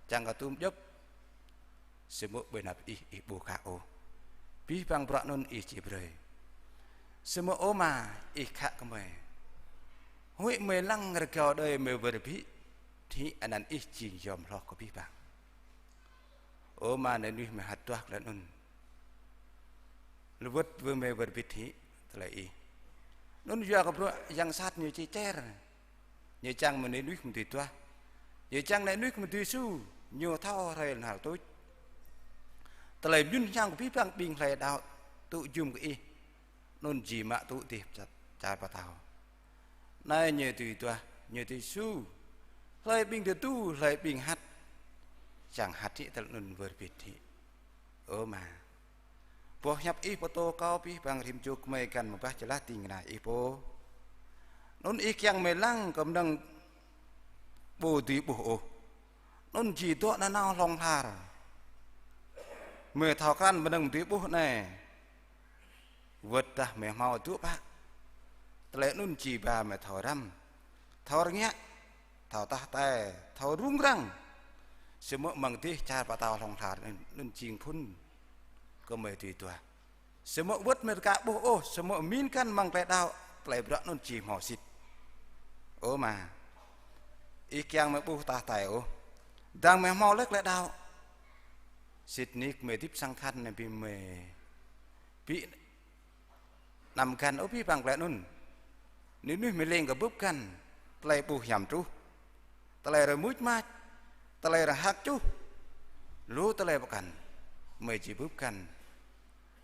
čang kơ tum djŏp. Samơ̆ ƀơi anăp Ih, Ih ƀu khă ôh. Abih bang bruă anŭn Ih či brơi. Samơ̆ ơ Ama, Ih khă kơ gơmơi. Huĭ gơmơi lăng rơgao đơi gơmơi wơr bĭt hĭ, anăn Ih jing yom hloh kơ abih bang. Ơ Ama, nĕ nuih gơmơi hăt duah tơlơi anŭn. Lơwơ̆t wơ̆ gơmơi wơr bĭt hĭ tơlơi Ih. Anŭn yua kơ bruă yang sat ñu či čer. Ñu čang mơ̆ nĕ nuih gơmơi tui duah. Ñu čang nĕ nuih gơmơi tui su. Ñu thâo hrơi lŏn hal tuč. Tơlơi mơyŭn hiam kơ abih bang ƀing hlơi đaŏ tŭ jum kơ Ih. Anŭn či mă tŭ dêh čar pơtao. Anai ñu tui duah, ñu tui su. Hlơi ƀing tơdu, hlơi ƀing hăt. Čang hăt hĭ tơlơi anŭn wơr bĭt hĭ. Ơ Ama. Boh hiăp Ih pơtô kâo abih bang rĭm čô gơmơi găn mơbah jơlah ding kơna Ih pô. Anŭn Ih kiăng gơmơi lăng kơ mơnơ̆ng ƀu dưi ƀuh ôh. Anŭn či dŏ nanao hlŏng lar. Gơmơi thâo krăn mơnơ̆ng dưi ƀuh anai. Wơ̆t dah gơmơi hmâo dŏ pă. Tơlơi anŭn či ba gơmơi thâo răm, thâo rơngiă, thâo tah tai, thâo rŭng răng. Samơ̆ amăng dêh čar pơtao hlŏng lar anŭn, anŭn jing phŭn kơ gơmơi tui duah. Samơ̆ wơ̆t gơmơi aka ƀuh ôh, samơ̆ min găn amăng tơlơi đaŏ, tơlơi bruă anŭn či hmâo sĭt. Ơ Ama, Ih kiăng gơmơi ƀuh tah tai ôh. Dang gơmơi hmâo laih tơlơi đaŏ. Sĭt nik gơmơi hơdip sang khăn anai ƀing gơmơi ƀu anăm găn ôh abih bang tơlơi anŭn. Nĕ nuih gơmơi lêng kơ bưp găn, tơlơi ƀu hiam truh, tơlơi rơmuč mač, tơlơi rơhak čuh, lu tơlơi pơkăn, gơmơi či bưp găn.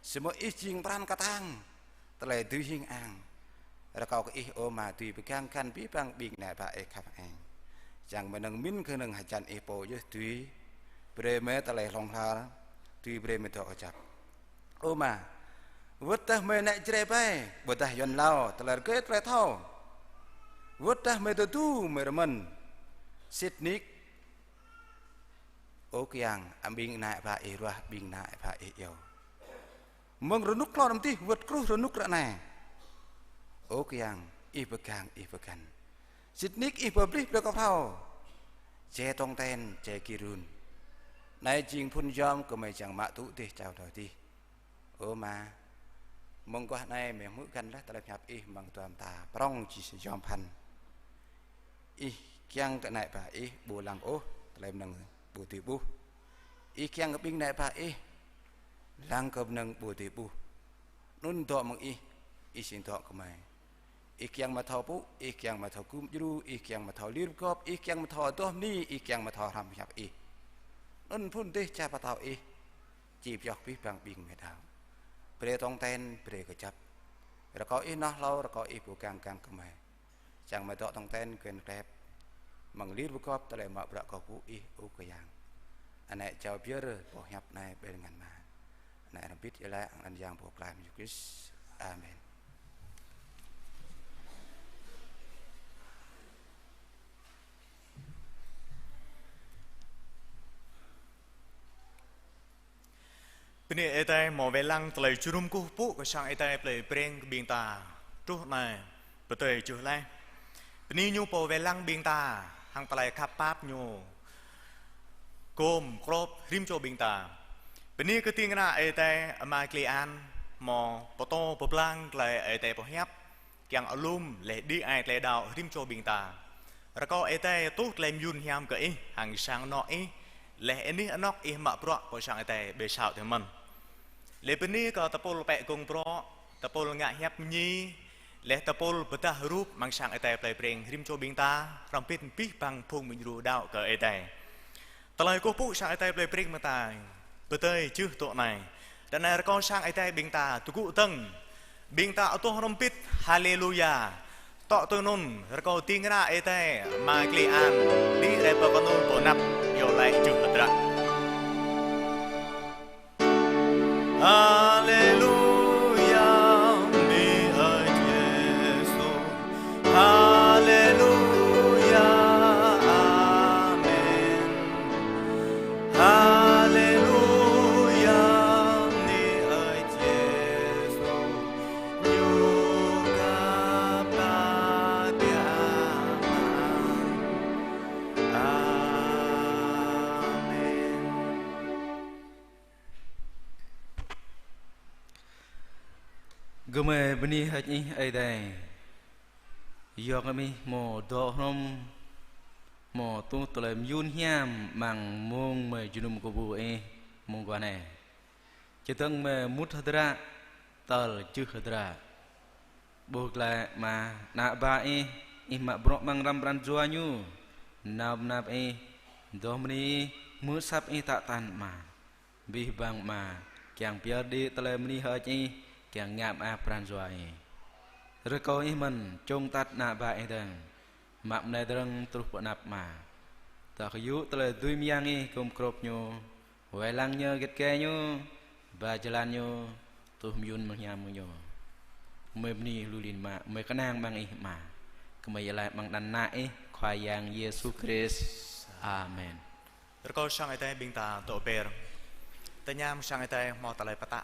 Samơ̆ Ih jing pran kơtang, tơlơi dưi hing ang. Rơkâo kơ Ih ơ Ama dưi pơgang găn abih bang ƀing ană bă Ih khăp hăng. Čang mơnơ̆ng min kơnơ̆ng hơjăn Ih pô yơh dưi brơi gơmơi tơlơi hlŏng lar, dưi brơi gơmơi dŏ kơjăp. Ơ Ama, wơ̆t dah gơmơi nĕ Jrai ƀai, ƀôdah Yuăn lao, tơlơi rơgơi tơlơi thâo. Wơ̆t dah gơmơi tơdu gơmơi rơmơ̆n, sĭt nik. Ơ Khua Yang, ƀing ană bă Ih ruah, ƀing ană bă Ih iâu. Mơ̆ng rơnŭk hlâo anăm tih, wơ̆t truh rơnŭk ră anai. Ơ Khua Yang, Ih pơgang, Ih pơgăn. Sĭt nik Ih pơplih brơi kơ phrâo. Jai tong ten, jai gir run. Anai jing phŭn yom kơ gơmơi čang mă tŭ dêh čar pơtao adih. Ơ Ama, mơguah anai gơmơi hmư̆ găn laih tơlơi pơhiăp Ih amăng dua mơta prong či yom phăn. Ih kiăng kơ ană bă Ih ƀu lăng ôh tơlơi mơnơ̆ng ƀu dưi ƀuh. Ih kiăng kơ ƀing ană bă Ih lăng kơ mơnơ̆ng ƀu dưi ƀuh. Anŭn dŏ mơ̆ng Ih, Ih sĭt dŏ kơ gơmơi. Ih kiăng gơmơi thâo pŭ, Ih kiăng gơmơi thâo gum djru, Ih kiăng gơmơi thâo lir pơgop, Ih kiăng gơmơi thâo adoh bơni, Ih kiăng gơmơi thâo hrăm pơhiăp Ih. Anŭn phŭn dêh čar pơtao Ih či pioh abih bang ƀing gơmơi đaŏ. Brơi tong ten, brơi kơjăp. Rơkâo Ih hnoh hlâo, rơkâo Ih pơgang găn kơ gơmơi. Čang gơmơi dŏ tong ten kuen klep. Mơ̆ng lir pơgop tơlơi mă bruă kơkuh pơpŭ Ih, ơ Khua Yang. Anai jao pơyơr boh hiăp anai ƀơi lŏn tơngan mă. Anai hrŏm hơbĭt iâu laĭ hăng anăn Yang Pô Pơklaih mơ̆ng Yêsu Krist. Amen. Bơni Ơi Adai hmâo wai lăng tơlơi jơnum kơkuh pơpŭ kơ sang Ơi Adai plei Breng kơ ƀing ta truh anai pơdơi jưh laih. Bơni Ñu Pô wai lăng ƀing ta hăng tơlơi khăp pap Ñu gum krŏp rĭm čô ƀing ta. Bơni kơ ding kơna Ơi Adai Ama Kli An hmâo pơtô pơblang tơlơi Ơi Adai pơhiăp kiăng alum laih đĭ ai tơlơi đaŏ rĭm čô ƀing ta. Rơkâo Ơi Adai tuh tơlơi mơyun hiam kơ ih hăng sang anŏ ih, laih anih anŏ ih mă bruă pơ sang Ơi Adai ƀơi sâo tơ mơ̆n. Laih bơni kơ tơpul pĕ gong bruă, tơpul ngă hiăp mơñi, laih tơpul pơdah rup amăng sang Ơi Adai plei Breng rĭm čô ƀing ta, hrŏm hơbĭt abih bang phung mơñum đaŏ kơ Ơi Adai. Tơlơi kơkuh pơpŭ sang Ơi Adai plei Breng mơ̆ng ta pơdơi jưh tŏ anai. Tơ anai rơkâo sang Ơi Adai ƀing ta tơgŭ dơ̆ng. Ƀing ta adoh hrŏm hơbĭt Haleluya. Tŏ tui anŭn rơkâo ding kơna Ơi Adai Ama Kli An đĭ rai pơ kơnung pơ anăp iâu laĭ jưh hơdră. Haleluya, bơni Ơi Yêsu. Haleluya, amen. Haleluya, bơni Ơi Yêsu. Ñu kơpă biă mă. Amen. Gơmơi bơni hơơč Ih Ơi Adai. Yua kơ Ih hmâo dŏ hrŏm, hmâo tuh tơlơi mơyun hiam amăng mông mơi jơnum kơƀu Ih mơguah anai. Čơdơ̆ng mơi mŭt hơdră, tơl jưh hơdră. Ƀuh glaĭ Ama, ană bă Ih, Ih mă bruă amăng hrăm pran jua ñu. Nao pơ anăp Ih, dŏ bơni Ih, hmư̆ asăp Ih tă tăn Ama. Abih bang Ama, kiăng pơyơr đĭ tơlơi bơni hơơč Ih, kiăng ngă mơak pran jua Ih. Rơkâo Ih mơ̆n, čŏng atăt ană bă Ih dơ̆ng, mă mơnai dơ̆ng truh pơ anăp Ama. Tơl kơyŭ tơlơi dưi mơyang Ih gum krŏp ñu, wai lăng ñu, git gai ñu, ba jơlan ñu, tuh mơyun mơhiam mơ̆ng ñu. Gơmơi bơni lu lin mă, gơmơi kơnang amăng Ih Ama. Gơmơi iâu laĭ amăng anăn Ană Ih, Khua Yang Yêsu Krist. Amen. Rơkâo sang Ơi Adai ƀing ta dŏ be̱r. Tơña mơ̆ng sang Ơi Adai hmâo tơlơi pơtă.